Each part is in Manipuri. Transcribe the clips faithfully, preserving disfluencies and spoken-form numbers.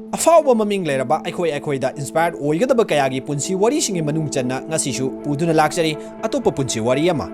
ꯑꯐꯥꯎꯕ ꯃꯃꯤꯡ ꯂꯩꯔꯕ ꯑꯩꯈꯣꯏ ꯑꯩꯈꯣꯏꯗ inspire ꯑꯣꯏꯒꯗꯕ ꯀꯌꯥꯒꯤ ꯄꯨꯟꯁꯤ ꯋꯥꯔꯤꯁꯤꯡꯒꯤ ꯃꯅꯨꯡ ꯆꯟꯅ ꯉꯁꯤꯁꯨ ꯄꯨꯗꯨꯅ ꯂꯥꯛꯆꯔꯤ ꯑꯇꯣꯞꯄ ꯄꯨꯟꯁꯤ ꯋꯥꯔꯤ ꯑꯃ꯫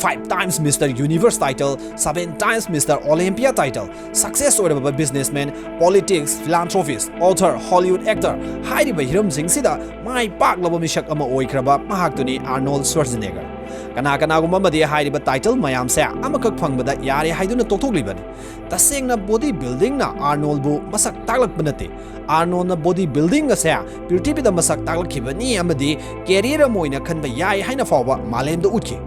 Five times Mister Universe title, seven times Mister Olympia title, success ꯑꯣꯏꯔꯕ businessman, politics, philanthropist, author, Hollywood actor ꯍꯥꯏꯔꯤꯕ ꯍꯤꯔꯝꯁꯤꯡꯁꯤꯗ ꯃꯥꯏ ꯄꯥꯛꯂꯕ ꯃꯤꯁꯛ ꯑꯃ ꯑꯣꯏꯈ꯭ꯔꯕ ꯃꯍꯥꯛꯇꯨꯅꯤ Arnold Schwarzenegger꯫ ꯀꯅꯥ ꯀꯅꯥꯒꯨꯝꯕ ꯑꯃꯗꯤ ꯍꯥꯏꯔꯤꯕ title ꯃꯌꯥꯝꯁꯦ ꯑꯃꯈꯛ ꯐꯪꯕꯗ ꯌꯥꯔꯦ ꯍꯥꯏꯗꯨꯅ ꯇꯣꯛꯊꯣꯛꯂꯤꯕꯅꯤ꯫ ꯇꯁꯦꯡꯅ body buildingꯅ Arnoldꯕꯨ ꯃꯁꯛ ꯇꯥꯛꯂꯛꯄ ꯅꯠꯇꯦ꯫ Arnoldꯅ body building ꯑꯁꯦ ꯄ꯭ꯔꯤꯊꯤꯕꯤꯗ ꯃꯁꯛ ꯇꯥꯛꯂꯛꯈꯤꯕꯅꯤ ꯑꯃꯗꯤ career ꯑꯃ ꯑꯣꯏꯅ ꯈꯟꯕ ꯌꯥꯏ ꯍꯥꯏꯅ ꯐꯥꯎꯕ ꯃꯥꯂꯦꯝꯗ ꯎꯠꯈꯤ꯫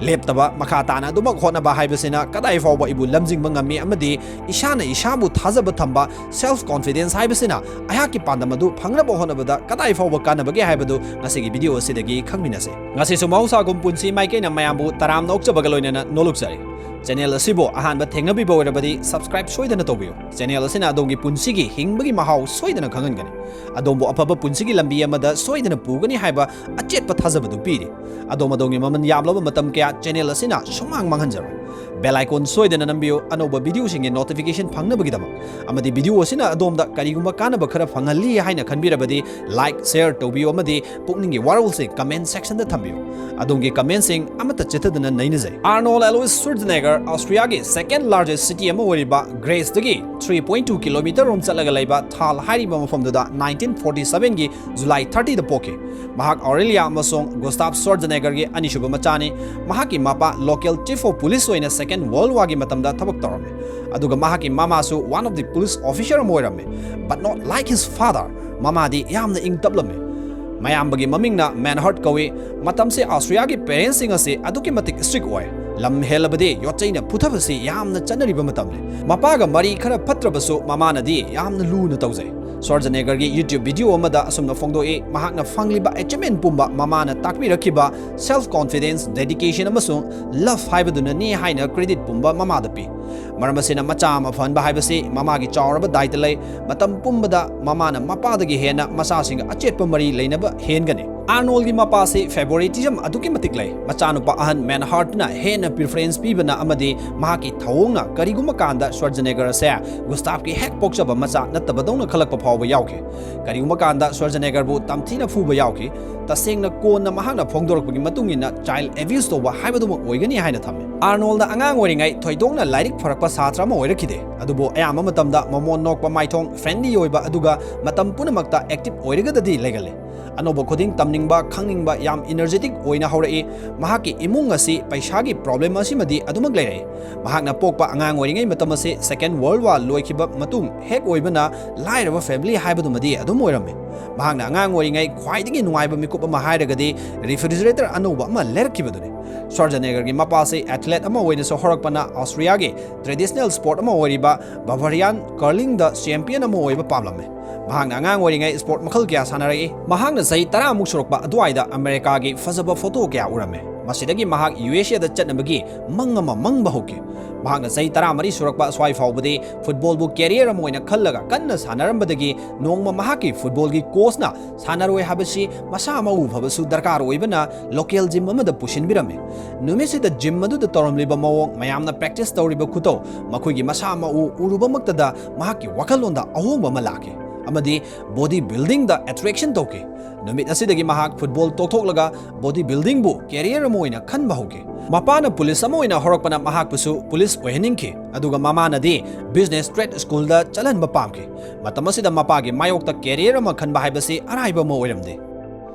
ꯂꯦꯞꯇꯕ ꯃꯈꯥ ꯇꯥꯅ ꯑꯗꯨꯃꯛ ꯍꯣꯠꯅꯕ ꯍꯥꯏꯕꯁꯤꯅ ꯀꯗꯥꯏ ꯐꯥꯎꯕ ꯑꯩꯕꯨ ꯂꯝꯖꯤꯡꯕ ꯉꯝꯃꯤ ꯑꯃꯗꯤ ꯏꯁꯥꯅ ꯏꯁꯥꯕꯨ ꯊꯥꯖꯕ ꯊꯝꯕ self confidence ꯍꯥꯏꯕꯁꯤꯅ ꯑꯩꯍꯥꯛꯀꯤ ꯄꯥꯟꯗꯝ ꯑꯗꯨ ꯐꯪꯅꯕ ꯍꯣꯠꯅꯕꯗ ꯀꯗꯥꯏ ꯐꯥꯎꯕ ꯀꯥꯟꯅꯕꯒꯦ ꯍꯥꯏꯕꯗꯨ ꯉꯁꯤꯒꯤ video ꯑꯁꯤꯗꯒꯤ ꯈꯪꯃꯤꯟꯅꯁꯤ꯫ ꯉꯁꯤꯁꯨ ꯃꯍꯧꯁꯥꯒꯨꯝ ꯄꯨꯟꯁꯤ ꯃꯥꯏꯀꯩꯅ ꯃꯌꯥꯝꯕꯨ ꯇꯔꯥꯝꯅ ꯑꯣꯛꯆꯕꯒ ꯂꯣꯏꯅꯅ ꯅꯣꯂꯨꯛꯆꯔꯤ꯫ Channel ꯑꯁꯤꯕꯨ ꯑꯍꯥꯟꯕ ꯊꯦꯡꯅꯕꯤꯕ ꯑꯣꯏꯔꯕꯗꯤ subscribe ꯁꯣꯏꯗꯅ ꯇꯧꯕꯤꯌꯨ꯫ Channel ꯑꯁꯤꯅ ꯑꯗꯣꯝꯒꯤ ꯄꯨꯟꯁꯤꯒꯤ ꯍꯤꯡꯕꯒꯤ ꯃꯍꯥꯎ ꯁꯣꯏꯗꯅ ꯈꯪꯍꯟꯒꯅꯤ꯫ ꯑꯗꯣꯝꯕꯨ ꯑꯐꯕ ꯄꯨꯟꯁꯤꯒꯤ ꯂꯝꯕꯤ ꯑꯃꯗ ꯁꯣꯏꯗꯅ ꯄꯨꯒꯅꯤ ꯍꯥꯏꯕ ꯑꯆꯦꯠꯄ ꯊꯥꯖꯕꯗꯨ ꯄꯤꯔꯤ꯫ ꯑꯗꯣꯝ ꯑꯗꯣꯝꯒꯤ ꯃꯃꯜ ꯌꯥꯝꯂꯕ ꯃꯇꯝ ꯀꯌꯥ channel ꯑꯁꯤꯅ ꯁꯨꯃꯥꯡ ꯃꯥꯡꯍꯟꯖꯔꯣꯏ꯫ Bell icon ꯁꯣꯏꯗꯅ ꯅꯝꯕꯤꯌꯨ, ꯑꯅꯧꯕ videoꯁꯤꯡꯒꯤ notification ꯐꯪꯅꯕꯒꯤꯗꯃꯛ꯫ ꯑꯃꯗꯤ video ꯑꯁꯤꯅ ꯑꯗꯣꯝꯗ ꯀꯔꯤꯒꯨꯝꯕ ꯀꯥꯟꯅꯕ ꯈꯔ ꯐꯪꯍꯜꯂꯤ ꯍꯥꯏꯅ ꯈꯟꯕꯤꯔꯕꯗꯤ like, share ꯇꯧꯕꯤꯌꯨ ꯑꯃꯗꯤ ꯄꯨꯛꯅꯤꯡꯒꯤ ꯋꯥꯔꯣꯜꯁꯤꯡ comment sectionꯗ ꯊꯝꯕꯤꯌꯨ꯫ ꯑꯗꯣꯝꯒꯤ commentꯁꯤꯡ ꯑꯃꯠꯇ ꯆꯤꯠꯊꯗꯅ ꯅꯩꯅꯖꯩ꯫ Arnold Alois Schwarzenegger Austriaꯒꯤ second largest city ꯑꯃ ꯑꯣꯏꯔꯤꯕ Greeceꯇꯒꯤ three point two kilometer ꯔꯣꯝ ꯆꯠꯂꯒ ꯂꯩꯕ Thal ꯍꯥꯏꯔꯤꯕ ꯃꯐꯝꯗꯨꯗ nineteen forty sevenꯒꯤ July thirtyꯗ ꯄꯣꯛꯈꯤ꯫ ꯃꯍꯥꯛ Aurelia ꯑꯃꯁꯨꯡ Gustav Schwarzeneggerꯒꯤ ꯑꯅꯤꯁꯨꯕ ꯃꯆꯥꯅꯤ꯫ ꯃꯍꯥꯛꯀꯤ ꯃꯄꯥ local chief of police ꯑꯣꯏꯅ Second World Warꯒꯤ ꯃꯇꯝꯗ ꯊꯕꯛ ꯇꯧꯔꯝꯃꯤ꯫ ꯑꯗꯨꯒ ꯃꯍꯥꯛꯀꯤ ꯃꯃꯥꯁꯨ one of the police officer ꯑꯃ ꯑꯣꯏꯔꯝꯃꯤ, but not like his father꯫ ꯃꯃꯥꯗꯤ ꯌꯥꯝꯅ ꯏꯪ ꯇꯞꯂꯝꯃꯤ꯫ ꯃꯌꯥꯝꯕꯒꯤ ꯃꯃꯤꯡꯅ Manhart ꯀꯧꯏ꯫ ꯃꯇꯝꯁꯤ Austriaꯒꯤ parentsꯁꯤꯡ ꯑꯁꯤ ꯑꯗꯨꯛꯀꯤ ꯃꯇꯤꯛ strict ꯑꯣꯏ꯫ ꯂꯝ ꯍꯦꯜꯂꯕꯗꯤ ꯌꯣꯠꯆꯩꯅ ꯐꯨꯊꯕꯁꯤ ꯌꯥꯝꯅ ꯆꯠꯅꯔꯤꯕ ꯃꯇꯝꯅꯤ꯫ ꯃꯄꯥꯒ ꯃꯔꯤ ꯈꯔ ꯐꯠꯇ꯭ꯔꯕꯁꯨ ꯃꯃꯥꯅꯗꯤ ꯌꯥꯝꯅ ꯂꯨꯅ ꯇꯧꯖꯩ꯫ Schwarzeneggerꯒꯤ YouTube video ꯑꯃꯗ ꯑꯁꯨꯝꯅ ꯐꯣꯡꯗꯣꯛꯏ, ꯃꯍꯥꯛꯅ ꯐꯪꯂꯤꯕ achievement ꯄꯨꯝꯕ ꯃꯃꯥꯅ ꯇꯥꯛꯄꯤꯔꯛꯈꯤꯕ self confidence, dedication ꯑꯃꯁꯨꯡ love ꯍꯥꯏꯕꯗꯨꯅꯅꯤ ꯍꯥꯏꯅ credit ꯄꯨꯝꯕ ꯃꯃꯥꯗ ꯄꯤ꯫ ꯃꯔꯝ ꯑꯁꯤꯅ ꯃꯆꯥ ꯑꯃ ꯐꯍꯟꯕ ꯍꯥꯏꯕꯁꯤ ꯃꯃꯥꯒꯤ ꯆꯥꯎꯔꯕ ꯗꯥꯏꯇ ꯂꯩ꯫ ꯃꯇꯝ ꯄꯨꯝꯕꯗ ꯃꯃꯥꯅ ꯃꯄꯥꯗꯒꯤ ꯍꯦꯟꯅ ꯃꯆꯥꯁꯤꯡꯒ ꯑꯆꯦꯠꯄ ꯃꯔꯤ ꯂꯩꯅꯕ ꯍꯦꯟꯒꯅꯤ꯫ ꯑꯥꯔꯅꯣꯜꯒꯤ ꯃꯄꯥꯁꯤ ꯐꯦꯚꯣꯔꯤꯇꯤꯖꯝ ꯑꯗꯨꯛꯀꯤ ꯃꯇꯤꯛ ꯂꯩ꯫ ꯃꯆꯥꯅꯨꯄꯥ ꯑꯍꯟ ꯃꯦꯟꯍꯥꯔꯠꯅ ꯍꯦꯟꯅ ꯄ꯭ꯔꯤꯐꯔꯦꯟꯁ ꯄꯤꯕꯅ ꯑꯃꯗꯤ ꯃꯍꯥꯛꯀꯤ ꯊꯧꯑꯣꯡꯅ ꯀꯔꯤꯒꯨꯝꯕ ꯀꯥꯟꯗ ꯁ꯭ꯋꯥꯔꯖꯅꯦꯒꯔ ꯑꯁꯦ ꯒꯨꯁꯇꯥꯞꯀꯤ ꯍꯦꯛ ꯄꯣꯛꯆꯕ ꯃꯆꯥ ꯅꯠꯇꯕꯗꯧꯅ ꯈꯜꯂꯛꯄ ꯐꯥꯎꯕ ꯌꯥꯎꯈꯤ꯫ ꯀꯔꯤꯒꯨꯝꯕ ꯀꯥꯟꯗ ꯁ꯭ꯋꯥꯔꯖꯅꯦꯒꯔꯕꯨ ꯇꯝꯊꯤꯅ ꯐꯨꯕ ꯌꯥꯎꯈꯤ꯫ ꯇꯁꯦꯡꯅ ꯀꯣꯟꯅ ꯃꯍꯥꯛꯅ ꯐꯣꯡꯗꯣꯔꯛꯄꯒꯤ ꯃꯇꯨꯡ ꯏꯟꯅ ꯆꯥꯏꯜ ꯑꯦꯕ꯭ꯌꯨꯁ ꯇꯧꯕ ꯍꯥꯏꯕꯗꯨꯃꯛ ꯑꯣꯏꯒꯅꯤ ꯍꯥꯏꯅ ꯊꯝꯃꯤ꯫ ꯑꯥꯔꯅꯣꯜꯗ ꯑꯉꯥꯡ ꯑꯣꯏꯔꯤꯉꯩ ꯊꯣꯏꯗꯣꯛꯅ ꯂꯥꯏꯔꯤꯛ ꯐꯔꯛꯄ ꯁꯥꯇ꯭ꯔ ꯑꯃ ꯑꯣꯏꯔꯛꯈꯤꯗꯦ, ꯑꯗꯨꯕꯨ ꯑꯌꯥꯝꯕ ꯃꯇꯝꯗ ꯃꯃꯣꯟ ꯅꯣꯛꯄ ꯃꯥꯏꯊꯣꯡ, ꯐ꯭ꯔꯦꯟꯗꯂꯤ ꯑꯣꯏꯕ, ꯑꯗꯨꯒ ꯃꯇꯝ ꯄꯨꯝꯅꯃꯛꯇ ꯑꯦꯛꯇꯤꯚ ꯑꯣꯏꯔꯒꯗꯗꯤ ꯂꯩꯒꯜꯂꯤ꯫ ꯑꯅꯧꯕ ꯈꯨꯗꯤꯡ ꯇꯝꯅꯤꯡꯕ, ꯈꯪꯅꯤꯡꯕ, ꯌꯥꯝ ꯏꯅꯔꯖꯦꯇꯤꯛ ꯑꯣꯏꯅ ꯍꯧꯔꯛꯏ꯫ ꯃꯍꯥꯛꯀꯤ ꯏꯃꯨꯡ ꯑꯁꯤ ꯄꯩꯁꯥꯒꯤ ꯄ꯭ꯔꯣꯕ꯭ꯂꯦꯝ ꯑꯁꯤꯃꯗꯤ ꯑꯗꯨꯃꯛ ꯂꯩꯔꯛꯏ꯫ ꯃꯍꯥꯛꯅ ꯄꯣꯛꯄ ꯑꯉꯥꯡ ꯑꯣꯏꯔꯤꯉꯩ ꯃꯇꯝ ꯑꯁꯤ ꯁꯦꯀꯦꯟ ꯋꯥꯔꯜ ꯋꯥꯔ ꯂꯣꯏꯈꯤꯕ ꯃꯇꯨꯡ ꯍꯦꯛ ꯑꯣꯏꯕꯅ ꯂꯥꯏꯔꯕ ꯐꯦꯃꯤꯂꯤ ꯍꯥꯏꯕꯗꯨꯃꯗꯤ ꯑꯗꯨꯝ ꯑꯣꯏꯔꯝꯃꯤ꯫ ꯃꯍꯥꯛꯅ ꯑꯉꯥꯡ ꯑꯣꯏꯔꯤꯉꯩ ꯈ꯭ꯋꯥꯏꯗꯒꯤ ꯅꯨꯡꯉꯥꯏꯕ ꯃꯤꯀꯨꯞ ꯑꯃ ꯍꯥꯏꯔꯒꯗꯤ ꯔꯤꯐ꯭ꯔꯤꯖꯔꯦꯇꯔ ꯑꯅꯧꯕ ꯑꯃ ꯂꯩꯔꯛꯈꯤꯕꯗꯨꯅꯤ꯫ ꯁ꯭ꯋꯥꯔꯖꯅꯦꯒꯔꯒꯤ ꯃꯄꯥꯁꯤ ꯑꯦꯊꯂꯦꯠ ꯑꯃ ꯑꯣꯏꯅꯁꯨ ꯍꯧꯔꯛꯄꯅ ꯑꯣꯁꯇ꯭ꯔꯤꯌꯥꯒꯤ ꯇ꯭ꯔꯦꯗꯤꯁꯅꯦꯜ ꯁ꯭ꯄꯣꯔꯠ ꯑꯃ ꯑꯣꯏꯔꯤꯕ ꯕꯥꯚꯥꯔꯤꯌꯥꯟ ꯀꯔꯂꯤꯡꯗ ꯆꯦꯝꯄꯤꯌꯟ ꯑꯃ ꯑꯣꯏꯕ ꯄꯥꯝꯂꯝꯃꯤ꯫ ꯃꯍꯥꯛꯅ ꯑꯉꯥꯡ ꯑꯣꯏꯔꯤꯉꯩ ꯁ꯭ꯄꯣꯔꯠ ꯃꯈꯜ ꯀꯌꯥ ꯁꯥꯟꯅꯔꯛꯏ꯫ ꯃꯍꯥꯛꯅ ꯆꯍꯤ ꯇꯔꯥꯃꯨꯛ ꯁꯨꯔꯛꯄ ꯑꯗꯨꯋꯥꯏꯗ ꯑꯃꯦꯔꯤꯀꯥꯒꯤ ꯐꯖꯕ ꯐꯣꯇꯣ ꯀꯌꯥ ꯎꯔꯝꯃꯤ꯫ ꯃꯁꯤꯗꯒꯤ ꯃꯍꯥꯛ ꯌꯨ ꯑꯦꯁ ꯑꯦꯗ ꯆꯠꯅꯕꯒꯤ ꯃꯪ ꯑꯃ ꯃꯪꯕ ꯍꯧꯈꯤ꯫ ꯃꯍꯥꯛꯅ ꯆꯍꯤ ꯇꯔꯥꯃꯔꯤ ꯁꯨꯔꯛꯄ ꯑꯁ꯭ꯋꯥꯏ ꯐꯥꯎꯕꯗꯤ ꯐꯨꯠꯕꯣꯜꯕꯨ ꯀꯦꯔꯤꯌꯔ ꯑꯃ ꯑꯣꯏꯅ ꯈꯜꯂꯒ ꯀꯟꯅ ꯁꯥꯟꯅꯔꯝꯕꯗꯒꯤ ꯅꯣꯡꯃ ꯃꯍꯥꯛꯀꯤ ꯐꯨꯠꯕꯣꯜꯒꯤ ꯀꯣꯆꯅ ꯁꯥꯟꯅꯔꯣꯏ ꯍꯥꯏꯕꯁꯤ ꯃꯁꯥ ꯃꯎ ꯐꯕꯁꯨ ꯗꯔꯀꯥꯔ ꯑꯣꯏꯕꯅ ꯂꯣꯀꯦꯜ ꯖꯤꯝ ꯑꯃꯗ ꯄꯨꯁꯤꯟꯕꯤꯔꯝꯃꯤ꯫ ꯅꯨꯃꯤꯠꯁꯤꯗ ꯖꯤꯝ ꯑꯗꯨꯗ ꯇꯧꯔꯝꯂꯤꯕ ꯃꯑꯣꯡ, ꯃꯌꯥꯝꯅ ꯄ꯭ꯔꯦꯛꯇꯤꯁ ꯇꯧꯔꯤꯕ ꯈꯨꯇꯧ, ꯃꯈꯣꯏꯒꯤ ꯃꯁꯥ ꯃꯎ ꯎꯔꯨꯕꯃꯛꯇꯗ ꯃꯍꯥꯛꯀꯤ ꯋꯥꯈꯜꯂꯣꯟꯗ ꯑꯍꯣꯡꯕ ꯑꯃ ꯂꯥꯛꯈꯤ ꯑꯃꯗꯤ ꯕꯣꯗꯤ ꯕꯤꯜꯗꯤꯡꯗ ꯑꯦꯇ꯭ꯔꯦꯛꯁꯟ ꯇꯧꯈꯤ꯫ ꯅꯨꯃꯤꯠ ꯑꯁꯤꯗꯒꯤ ꯃꯍꯥꯛ ꯐꯨꯠꯕꯣꯜ ꯇꯣꯛꯊꯣꯛꯂꯒ ꯕꯣꯗꯤ ꯕꯤꯜꯗꯤꯡꯕꯨ ꯀꯦꯔꯤꯌꯔ ꯑꯃ ꯑꯣꯏꯅ ꯈꯟꯕ ꯍꯧꯈꯤ꯫ ꯃꯄꯥꯅ ꯄꯨꯂꯤꯁ ꯑꯃ ꯑꯣꯏꯅ ꯍꯧꯔꯛꯄꯅ ꯃꯍꯥꯛꯄꯨꯁꯨ ꯄꯨꯂꯤꯁ ꯑꯣꯏꯍꯟꯅꯤꯡꯈꯤ, ꯑꯗꯨꯒ ꯃꯃꯥꯅꯗꯤ ꯕꯤꯖꯤꯅꯦꯁ ꯇ꯭ꯔꯦꯗ ꯁ꯭ꯀꯨꯜꯗ ꯆꯠꯍꯟꯕ ꯄꯥꯝꯈꯤ꯫ ꯃꯇꯝ ꯑꯁꯤꯗ ꯃꯄꯥꯒꯤ ꯃꯥꯌꯣꯛꯇ ꯀꯦꯔꯤꯌꯔ ꯑꯃ ꯈꯟꯕ ꯍꯥꯏꯕꯁꯤ ꯑꯔꯥꯏꯕ ꯑꯃ ꯑꯣꯏꯔꯝꯗꯦ꯫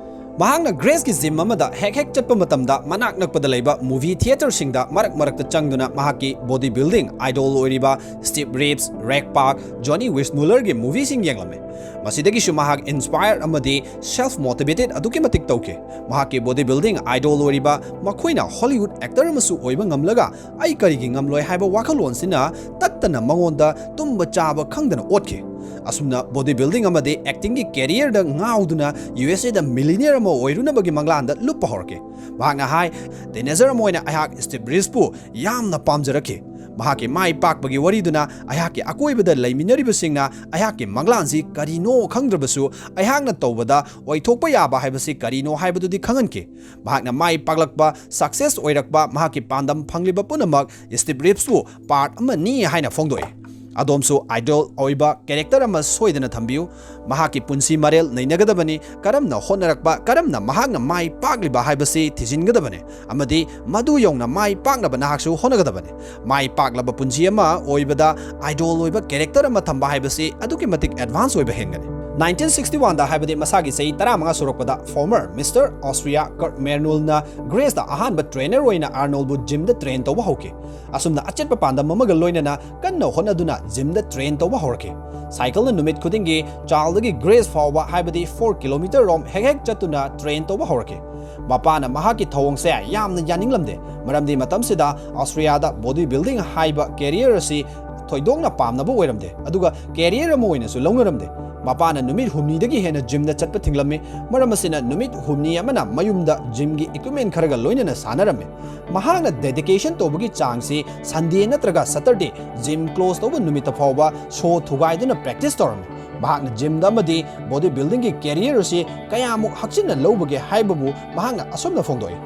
ꯃꯍꯥꯛꯅ ꯒ꯭ꯔꯦꯁꯀꯤ ꯖꯤꯝ ꯑꯃꯗ ꯍꯦꯛ ꯍꯦꯛ ꯆꯠꯄ ꯃꯇꯝꯗ ꯃꯅꯥꯛ ꯅꯛꯄꯗ ꯂꯩꯕ ꯃꯨꯚꯤ ꯊꯤꯌꯦꯇꯔꯁꯤꯡꯗ ꯃꯔꯛ ꯃꯔꯛꯇ ꯆꯪꯗꯨꯅ ꯃꯍꯥꯛꯀꯤ ꯕꯣꯗꯤ ꯕꯤꯜꯗꯤꯡ ꯑꯥꯏꯗꯣꯜ ꯑꯣꯏꯔꯤꯕ ꯁ꯭ꯇꯤꯚ ꯔꯤꯞꯁ, ꯔꯦꯛ ꯄꯥꯔꯛ, ꯖꯣꯅꯤ ꯋꯤꯁꯃꯨꯂꯔꯒꯤ ꯃꯨꯚꯤꯁꯤꯡ ꯌꯦꯡꯂꯝꯃꯤ꯫ ꯃꯁꯤꯗꯒꯤꯁꯨ ꯃꯍꯥꯛ ꯏꯟꯁꯄꯥꯌꯔ ꯑꯃꯗꯤ ꯁꯦꯜꯐ ꯃꯣꯇꯤꯚꯦꯇꯦꯗ ꯑꯗꯨꯛꯀꯤ ꯃꯇꯤꯛ ꯇꯧꯈꯤ꯫ ꯃꯍꯥꯛꯀꯤ ꯕꯣꯗꯤ ꯕꯤꯜꯗꯤꯡ ꯑꯥꯏꯗꯣꯜ ꯑꯣꯏꯔꯤꯕ ꯃꯈꯣꯏꯅ ꯍꯣꯂꯤꯋꯨꯗ ꯑꯦꯛꯇꯔ ꯑꯃꯁꯨ ꯑꯣꯏꯕ ꯉꯝꯂꯒ ꯑꯩ ꯀꯔꯤꯒꯤ ꯉꯝꯂꯣꯏ ꯍꯥꯏꯕ ꯋꯥꯈꯜꯂꯣꯟꯁꯤꯅ ꯇꯠꯇꯅ ꯃꯉꯣꯟꯗ ꯇꯨꯝꯕ ꯆꯥꯕ ꯈꯪꯗꯅ ꯑꯣꯠꯈꯤ꯫ ꯑꯁꯨꯝꯅ ꯕꯣꯗꯤ ꯕꯤꯜꯗꯤꯡ ꯑꯃꯗꯤ ꯑꯦꯛꯇꯤꯡꯒꯤ ꯀꯦꯔꯤꯌꯔꯗ ꯉꯥꯎꯗꯨꯅ ꯌꯨ ꯑꯦꯁ ꯑꯦꯗ ꯃꯤꯂꯤꯅꯤꯌꯔ ꯑꯃ ꯑꯣꯏꯔꯨꯅꯕꯒꯤ ꯃꯪꯂꯥꯟꯗ ꯂꯨꯞꯄ ꯍꯧꯔꯛꯈꯤ꯫ ꯃꯍꯥꯛꯅ ꯍꯥꯏ, "ꯇꯤꯅꯦꯖꯔ ꯑꯃ ꯑꯣꯏꯅ ꯑꯩꯍꯥꯛ ꯁ꯭ꯇꯤꯚ ꯔꯤꯞꯁꯄꯨ ꯌꯥꯝꯅ ꯄꯥꯝꯖꯔꯛꯈꯤ꯫ ꯃꯍꯥꯛꯀꯤ ꯃꯥꯏ ꯄꯥꯛꯄꯒꯤ ꯋꯥꯔꯤꯗꯨꯅ ꯑꯩꯍꯥꯛꯀꯤ ꯑꯀꯣꯏꯕꯗ ꯂꯩꯃꯤꯟꯅꯔꯤꯕꯁꯤꯡꯅ ꯑꯩꯍꯥꯛꯀꯤ ꯃꯪꯂꯥꯟꯁꯤ ꯀꯔꯤꯅꯣ ꯈꯪꯗ꯭ꯔꯕꯁꯨ, ꯑꯩꯍꯥꯛꯅ ꯇꯧꯕꯗ ꯑꯣꯏꯊꯣꯛꯄ ꯌꯥꯕ ꯍꯥꯏꯕꯁꯤ ꯀꯔꯤꯅꯣ ꯍꯥꯏꯕꯗꯨꯗꯤ ꯈꯪꯍꯟꯈꯤ꯫ ꯃꯍꯥꯛꯅ ꯃꯥꯏ ꯄꯥꯛꯂꯛꯄ, success ꯑꯣꯏꯔꯛꯄ, ꯃꯍꯥꯛꯀꯤ ꯄꯥꯟꯗꯝ ꯐꯪꯂꯤꯕ ꯄꯨꯝꯅꯃꯛ Steve Reevesꯄꯨ part ꯑꯃꯅꯤ ꯍꯥꯏꯅ ꯐꯣꯡꯗꯣꯛꯏ꯫ ꯑꯗꯣꯝꯁꯨ idol ꯑꯣꯏꯕ character ꯑꯃ ꯁꯣꯏꯗꯅ ꯊꯝꯕꯤꯌꯨ꯫ ꯃꯍꯥꯛꯀꯤ ꯄꯨꯟꯁꯤ ꯃꯔꯦꯜ ꯅꯩꯅꯒꯗꯕꯅꯤ꯫ ꯀꯔꯝꯅ ꯍꯣꯠꯅꯔꯛꯄ, ꯀꯔꯝꯅ ꯃꯍꯥꯛꯅ ꯃꯥꯏ ꯄꯥꯛꯂꯤꯕ ꯍꯥꯏꯕꯁꯤ ꯊꯤꯖꯤꯟꯒꯗꯕꯅꯤ, ꯑꯃꯗꯤ ꯃꯗꯨ ꯌꯧꯅ ꯃꯥꯏ ꯄꯥꯛꯅꯕ ꯅꯍꯥꯛꯁꯨ ꯍꯣꯠꯅꯒꯗꯕꯅꯤ꯫ ꯃꯥꯏ ꯄꯥꯛꯂꯕ ꯄꯨꯟꯁꯤ ꯑꯃ ꯑꯣꯏꯕꯗ idol ꯑꯣꯏꯕ character ꯑꯃ ꯊꯝꯕ ꯍꯥꯏꯕꯁꯤ ꯑꯗꯨꯛꯀꯤ ꯃꯇꯤꯛ advance ꯑꯣꯏꯕ ꯍꯦꯟꯒꯅꯤ꯫ Nineteen sixty oneꯗ, ꯍꯥꯏꯕꯗꯤ ꯃꯁꯥꯒꯤ ꯆꯍꯤ ꯇꯔꯥꯃꯉꯥ ꯁꯨꯔꯛꯄꯗ, former Mister Austria Kurt Manuelꯅ Graceꯇ ꯑꯍꯥꯟꯕ trainer ꯑꯣꯏꯅ Arnoldꯕꯨ gymꯗ train ꯇꯧꯕ ꯍꯧꯈꯤ꯫ ꯑꯁꯨꯝꯅ ꯑꯆꯦꯠꯄ ꯄꯥꯟꯗꯝ ꯑꯃꯒ ꯂꯣꯏꯅꯅ ꯀꯟꯅ ꯍꯣꯠꯅꯗꯨꯅ gymꯗ train ꯇꯧꯕ ꯍꯧꯔꯛꯈꯤ꯫ Cycleꯅ ꯅꯨꯃꯤꯠ ꯈꯨꯗꯤꯡꯒꯤ Charlesꯗꯒꯤ Grace ꯐꯥꯎꯕ, ꯍꯥꯏꯕꯗꯤ four kilometre ꯔꯣꯝ ꯍꯦꯛ ꯍꯦꯛ ꯆꯠꯇꯨꯅ train ꯇꯧꯕ ꯍꯧꯔꯛꯈꯤ꯫ ꯃꯄꯥꯅ ꯃꯍꯥꯛꯀꯤ ꯊꯧꯑꯣꯡꯁꯦ ꯌꯥꯝꯅ ꯌꯥꯅꯤꯡꯂꯝꯗꯦ, ꯃꯔꯝꯗꯤ ꯃꯇꯝꯁꯤꯗ Austriaꯗ body building ꯍꯥꯏꯕ career ꯑꯁꯤ ꯊꯣꯏꯗꯣꯛꯅ ꯄꯥꯝꯅꯕ ꯑꯣꯏꯔꯝꯗꯦ, ꯑꯗꯨꯒ career ꯑꯃ ꯑꯣꯏꯅꯁꯨ ꯂꯧꯅꯔꯝꯗꯦ꯫ ꯃꯄꯥꯅ ꯅꯨꯃꯤꯠ ꯍꯨꯝꯅꯤꯗꯒꯤ ꯍꯦꯟꯅ gymꯗ ꯆꯠꯄ ꯊꯤꯡꯂꯝꯃꯤ꯫ ꯃꯔꯝ ꯑꯁꯤꯅ, ꯅꯨꯃꯤꯠ ꯍꯨꯝꯅꯤ ꯑꯃꯅ ꯃꯌꯨꯝꯗ gymꯒꯤ equipment ꯈꯔꯒ ꯂꯣꯏꯅꯅ ꯁꯥꯟꯅꯔꯝꯃꯤ꯫ ꯃꯍꯥꯛꯅ dedication ꯇꯧꯕꯒꯤ ꯆꯥꯡꯁꯤ Sunday ꯅꯠꯇ꯭ꯔꯒ Saturday, gym close ꯇꯧꯕ ꯅꯨꯃꯤꯠꯇ ꯐꯥꯎꯕ ꯁꯣ ꯊꯨꯒꯥꯏꯗꯨꯅ practice ꯇꯧꯔꯝꯃꯤ꯫ ꯃꯍꯥꯛꯅ gymꯗ ꯑꯃꯗꯤ body buildingꯒꯤ career ꯑꯁꯤ ꯀꯌꯥꯃꯨꯛ ꯍꯛꯆꯤꯟꯅ ꯂꯧꯕꯒꯦ ꯍꯥꯏꯕꯕꯨ ꯃꯍꯥꯛꯅ ꯑꯁꯨꯝꯅ ꯐꯣꯡꯗꯣꯛꯏ,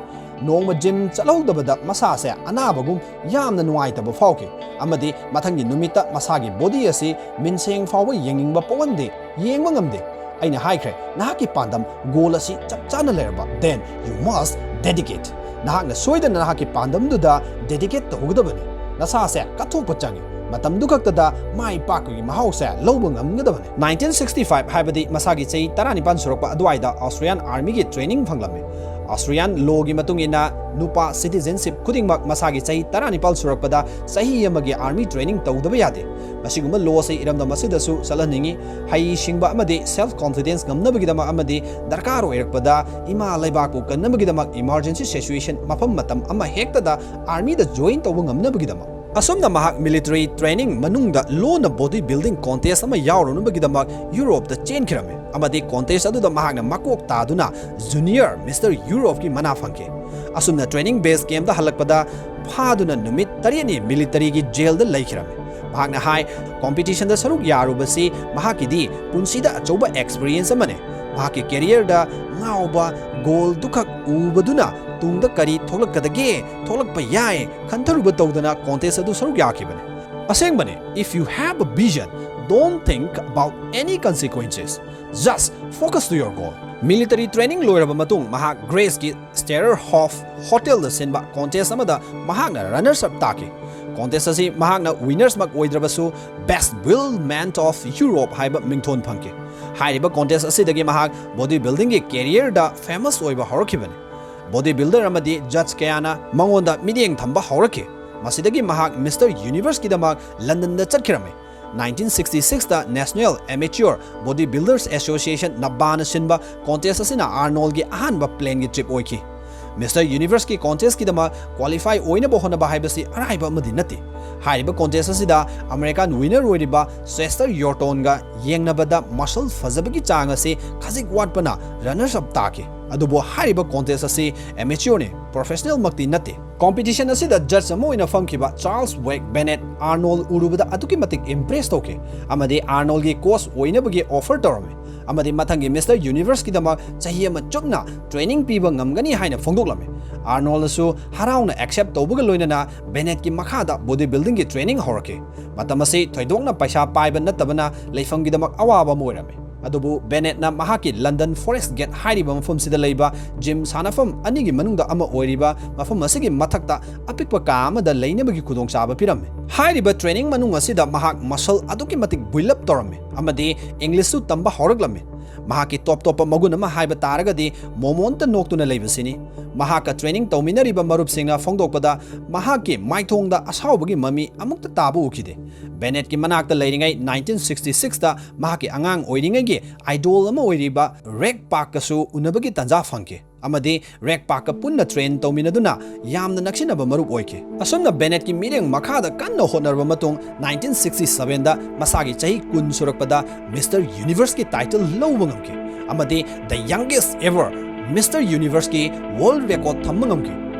"ꯅꯣꯡꯃ gym ꯆꯠꯍꯧꯗꯕꯗ ꯃꯁꯥꯁꯦ ꯑꯅꯥꯕꯒꯨꯝ ꯌꯥꯝꯅ ꯅꯨꯡꯉꯥꯏꯇꯕ ꯐꯥꯎꯈꯤ, ꯑꯃꯗꯤ ꯃꯊꯪꯒꯤ ꯅꯨꯃꯤꯠꯇ ꯃꯁꯥꯒꯤ body ꯑꯁꯤ ꯃꯤꯟꯁꯦꯡ ꯐꯥꯎꯕ ꯌꯦꯡꯅꯤꯡꯕ ꯄꯣꯛꯍꯟꯗꯦ, ꯌꯦꯡꯕ ꯉꯝꯗꯦ꯫ ꯑꯩꯅ ꯍꯥꯏꯈ꯭ꯔꯦ, ꯅꯍꯥꯛꯀꯤ ꯄꯥꯟꯗꯝ, goal ꯑꯁꯤ ꯆꯞ ꯆꯥꯅ ꯂꯩꯔꯕ, then you must dedicate꯫ ꯅꯍꯥꯛꯅ ꯁꯣꯏꯗꯅ ꯅꯍꯥꯛꯀꯤ ꯄꯥꯟꯗꯝꯗꯨꯗ dedicate ꯇꯧꯒꯗꯕꯅꯤ꯫ ꯅꯁꯥꯁꯦ ꯀꯠꯊꯣꯛꯄ ꯆꯪꯏ꯫ ꯃꯇꯝꯗꯨ ꯈꯛꯇꯗ ꯃꯥꯏ ꯄꯥꯛꯄꯒꯤ ꯃꯍꯥꯎꯁꯦ ꯂꯧꯕ ꯉꯝꯒꯗꯕꯅꯤ꯫" Nineteen sixty five, ꯍꯥꯏꯕꯗꯤ ꯃꯁꯥꯒꯤ ꯆꯍꯤ ꯇꯔꯥꯅꯤꯄꯥꯟ ꯁꯨꯔꯛꯄ ꯑꯗꯨꯋꯥꯏꯗ, Austrian Armyꯒꯤ training ꯐꯪꯂꯝꯃꯤ꯫ Austrian lawꯒꯤ ꯃꯇꯨꯡ ꯏꯟꯅ, ꯅꯨꯄꯥ citizenship ꯈꯨꯗꯤꯡꯃꯛ ꯃꯁꯥꯒꯤ ꯆꯍꯤ ꯇꯔꯥꯅꯤꯄꯥꯜ ꯁꯨꯔꯛꯄꯗ ꯆꯍꯤ ꯑꯃꯒꯤ army training ꯇꯧꯗꯕ ꯌꯥꯗꯦ꯫ ꯃꯁꯤꯒꯨꯝꯕ law ꯑꯁꯤ ꯏꯔꯝꯗꯝ ꯑꯁꯤꯗꯁꯨ ꯆꯠꯍꯟꯅꯤꯡꯏ꯫ ꯍꯩꯁꯤꯡꯕ ꯑꯃꯗꯤ self confidence ꯉꯝꯅꯕꯒꯤꯗꯃꯛ ꯑꯃꯗꯤ ꯗꯔꯀꯥꯔ ꯑꯣꯏꯔꯛꯄꯗ ꯏꯃꯥ ꯂꯩꯕꯥꯛꯄꯨ ꯀꯟꯅꯕꯒꯤꯗꯃꯛ emergency situation ꯃꯐꯝ ꯃꯇꯝ ꯑꯃ ꯍꯦꯛꯇꯗ armyꯗ join ꯇꯧꯕ ꯉꯝꯅꯕꯒꯤꯗꯃꯛ꯫ ꯑꯁꯨꯝꯅ ꯃꯍꯥꯛ military training ꯃꯅꯨꯡꯗ ꯂꯣꯟꯅ body building contest ꯑꯃ ꯌꯥꯎꯔꯨꯅꯕꯒꯤꯗꯃꯛ ꯌꯨꯔꯣꯞꯇ ꯆꯦꯟꯈꯤꯔꯝꯃꯤ, ꯑꯃꯗꯤ contest ꯑꯗꯨꯗ ꯃꯍꯥꯛꯅ ꯃꯀꯣꯛ ꯇꯥꯗꯨꯅ junior Mister Europeꯀꯤ ꯃꯅꯥ ꯐꯪꯈꯤ꯫ ꯑꯁꯨꯝꯅ training base campꯇ ꯍꯜꯂꯛꯄꯗ ꯐꯥꯗꯨꯅ ꯅꯨꯃꯤꯠ ꯇꯔꯦꯠꯅꯤ militaryꯒꯤ jailꯗ ꯂꯩꯈꯤꯔꯝꯃꯤ꯫ ꯃꯍꯥꯛꯅ ꯍꯥꯏ, competitionꯗ ꯁꯔꯨꯛ ꯌꯥꯔꯨꯕꯁꯤ ꯃꯍꯥꯛꯀꯤꯗꯤ ꯄꯨꯟꯁꯤꯗ ꯑꯆꯧꯕ experience ꯑꯃꯅꯤ꯫ ꯃꯍꯥꯛꯀꯤ careerꯗ ꯉꯥꯎꯕ goalꯗꯨꯈꯛ ꯎꯕꯗꯨꯅ ꯇꯨꯡꯗ ꯀꯔꯤ ꯊꯣꯛꯂꯛꯀꯗꯒꯦ, ꯊꯣꯛꯂꯛꯄ ꯌꯥꯏ ꯈꯟꯊꯔꯨꯕ ꯇꯧꯗꯅ contest ꯑꯗꯨ ꯁꯔꯨꯛ ꯌꯥꯈꯤꯕꯅꯤ꯫ ꯑꯁꯦꯡꯕꯅꯤ, if you have a vision, don't think about any consequences. Just focus to your goal. Military training ꯂꯣꯏꯔꯕ ꯃꯇꯨꯡ ꯃꯍꯥꯛ Greeceꯀꯤ Stererhof Hotelꯗ ꯁꯤꯟꯕ contest ꯑꯃꯗ ꯃꯍꯥꯛꯅ runners up ꯇꯥꯈꯤ꯫ Contest ꯑꯁꯤ ꯃꯍꯥꯛꯅ winnersꯃꯛ ꯑꯣꯏꯗ꯭ꯔꯕꯁꯨ Best Wheelman of Europe ꯍꯥꯏꯕ ꯃꯤꯡꯊꯣꯟ ꯐꯪꯈꯤ꯫ ꯍꯥꯏꯔꯤꯕ contest ꯑꯁꯤꯗꯒꯤ ꯃꯍꯥꯛ body buildingꯒꯤ careerꯗ famous ꯑꯣꯏꯕ ꯍꯧꯔꯛꯈꯤꯕꯅꯤ꯫ Body builder ꯑꯃꯗꯤ judge ꯀꯌꯥꯅ ꯃꯉꯣꯟꯗ ꯃꯤꯠꯌꯦꯡ ꯊꯝꯕ ꯍꯧꯔꯛꯈꯤ꯫ ꯃꯁꯤꯗꯒꯤ ꯃꯍꯥꯛ Mister Universeꯀꯤꯗꯃꯛ Londonꯗ ꯆꯠꯈꯤꯔꯝꯃꯤ꯫ Nineteen sixty sixꯇ National Amateur Body Builders Association, NABBAꯅ ꯁꯤꯟꯕ contest ꯑꯁꯤꯅ Arnoldꯒꯤ ꯑꯍꯥꯟꯕ planeꯒꯤ trip ꯑꯣꯏꯈꯤ꯫ Mister Universeꯀꯤ contestꯀꯤꯗꯃꯛ qualify ꯑꯣꯏꯅꯕ ꯍꯣꯠꯅꯕ ꯍꯥꯏꯕꯁꯤ ꯑꯔꯥꯏꯕ ꯑꯃꯗꯤ ꯅꯠꯇꯦ꯫ ꯍꯥꯏꯔꯤꯕ contest ꯑꯁꯤꯗ American winner ꯑꯣꯏꯔꯤꯕ Chester Youngtonꯒ ꯌꯦꯡꯅꯕꯗ muscle ꯐꯖꯕꯒꯤ ꯆꯥꯡ ꯑꯁꯤ ꯈꯖꯤꯛ ꯋꯥꯠꯄꯅ runners up ꯇꯥꯈꯤ꯫ ꯑꯗꯨꯕꯨ ꯍꯥꯏꯔꯤꯕ contest ꯑꯁꯤ amateurꯅꯤ, professionalꯃꯛꯇꯤ ꯅꯠꯇꯦ꯫ Competition ꯑꯁꯤꯗ judge ꯑꯃ ꯑꯣꯏꯅ ꯐꯝꯈꯤꯕ Charles Wake Bennett Arnold ꯎꯔꯨꯕꯗ ꯑꯗꯨꯛꯀꯤ ꯃꯇꯤꯛ impress ꯇꯧꯈꯤ ꯑꯃꯗꯤ Arnoldꯒꯤ coach ꯑꯣꯏꯅꯕꯒꯤ offer ꯇꯧꯔꯝꯃꯤ, ꯑꯃꯗꯤ ꯃꯊꯪꯒꯤ Mister Universeꯀꯤꯗꯃꯛ ꯆꯍꯤ ꯑꯃ ꯆꯨꯞꯅ training ꯄꯤꯕ ꯉꯝꯒꯅꯤ ꯍꯥꯏꯅ ꯐꯣꯡꯗꯣꯛꯂꯝꯃꯤ꯫ Arnoldꯅꯁꯨ ꯍꯔꯥꯎꯅ accept ꯇꯧꯕꯒ ꯂꯣꯏꯅꯅ Bennettꯀꯤ ꯃꯈꯥꯗ body buildingꯒꯤ training ꯍꯧꯔꯛꯈꯤ꯫ ꯃꯇꯝ ꯑꯁꯤ ꯊꯣꯏꯗꯣꯛꯅ ꯄꯩꯁꯥ ꯄꯥꯏꯕ ꯅꯠꯇꯕꯅ ꯂꯩꯐꯝꯒꯤꯗꯃꯛ ꯑꯋꯥꯕ ꯑꯃ ꯑꯣꯏꯔꯝꯃꯤ꯫ ꯑꯗꯨꯕꯨ Bennettꯅ ꯃꯍꯥꯛꯀꯤ London Forest Gate ꯍꯥꯏꯔꯤꯕ ꯃꯐꯝꯁꯤꯗ ꯂꯩꯕ gym ꯁꯥꯟꯅꯐꯝ ꯑꯅꯤꯒꯤ ꯃꯅꯨꯡꯗ ꯑꯃ ꯑꯣꯏꯔꯤꯕ ꯃꯐꯝ ꯑꯁꯤꯒꯤ ꯃꯊꯛꯇ ꯑꯄꯤꯛꯄ ꯀꯥ ꯑꯃꯗ ꯂꯩꯅꯕꯒꯤ ꯈꯨꯗꯣꯡꯆꯥꯕ ꯄꯤꯔꯝꯃꯤ꯫ ꯍꯥꯏꯔꯤꯕ training ꯃꯅꯨꯡ ꯑꯁꯤꯗ ꯃꯍꯥꯛ muscle ꯑꯗꯨꯛꯀꯤ ꯃꯇꯤꯛ build up ꯇꯧꯔꯝꯃꯤ ꯑꯃꯗꯤ Englishꯁꯨ ꯇꯝꯕ ꯍꯧꯔꯛꯂꯝꯃꯤ꯫ ꯃꯍꯥꯛꯀꯤ top ꯇꯣꯞꯄ ꯃꯒꯨꯟ ꯑꯃ ꯍꯥꯏꯕ ꯇꯥꯔꯒꯗꯤ ꯃꯣꯃꯣꯟꯇ ꯅꯣꯛꯇꯨꯅ ꯂꯩꯕꯁꯤꯅꯤ꯫ ꯃꯍꯥꯛꯀ training ꯇꯧꯃꯤꯟꯅꯔꯤꯕ ꯃꯔꯨꯞꯁꯤꯡꯅ ꯐꯣꯡꯗꯣꯛꯄꯗ ꯃꯍꯥꯛꯀꯤ ꯃꯥꯏꯊꯣꯡꯗ ꯑꯁꯥꯎꯕꯒꯤ ꯃꯃꯤ ꯑꯃꯨꯛꯇ ꯇꯥꯕ ꯎꯈꯤꯗꯦ꯫ Bennettꯀꯤ ꯃꯅꯥꯛꯇ ꯂꯩꯔꯤꯉꯩ nineteen sixty sixꯇ ꯃꯍꯥꯛꯀꯤ ꯑꯉꯥꯡ ꯑꯣꯏꯔꯤꯉꯩꯒꯤ idol ꯑꯃ ꯑꯣꯏꯔꯤꯕ Ray Parkꯀꯁꯨ ꯎꯅꯕꯒꯤ ꯇꯥꯟꯖꯥ ꯐꯪꯈꯤ꯫ ꯑꯃꯗꯤ ꯔꯦꯛ ꯄꯥꯛꯀ ꯄꯨꯟꯅ ꯇ꯭ꯔꯦꯟ ꯇꯧꯃꯤꯟꯅꯗꯨꯅ ꯌꯥꯝꯅ ꯅꯛꯁꯤꯟꯅꯕ ꯃꯔꯨꯞ ꯑꯣꯏꯈꯤ꯫ ꯑꯁꯨꯝꯅ ꯕꯦꯅꯦꯠꯀꯤ ꯃꯤꯠꯌꯦꯡ ꯃꯈꯥꯗ ꯀꯟꯅ ꯍꯣꯠꯅꯔꯕ ꯃꯇꯨꯡ, ꯅꯥꯏꯟꯇꯤꯟ ꯁꯤꯛꯁꯇꯤ ꯁꯚꯦꯟꯗ ꯃꯁꯥꯒꯤ ꯆꯍꯤ ꯀꯨꯟ ꯁꯨꯔꯛꯄꯗ ꯃꯤꯁꯇꯔ ꯌꯨꯅꯤꯚꯔꯁꯀꯤ ꯇꯥꯏꯇꯜ ꯂꯧꯕ ꯉꯝꯈꯤ ꯑꯃꯗꯤ the youngest ever ꯃꯤꯁꯇꯔ ꯌꯨꯅꯤꯚꯔꯁꯀꯤ ꯋꯥꯔꯜꯗ ꯔꯦꯀꯣꯔꯗ ꯊꯝꯕ ꯉꯝꯈꯤ꯫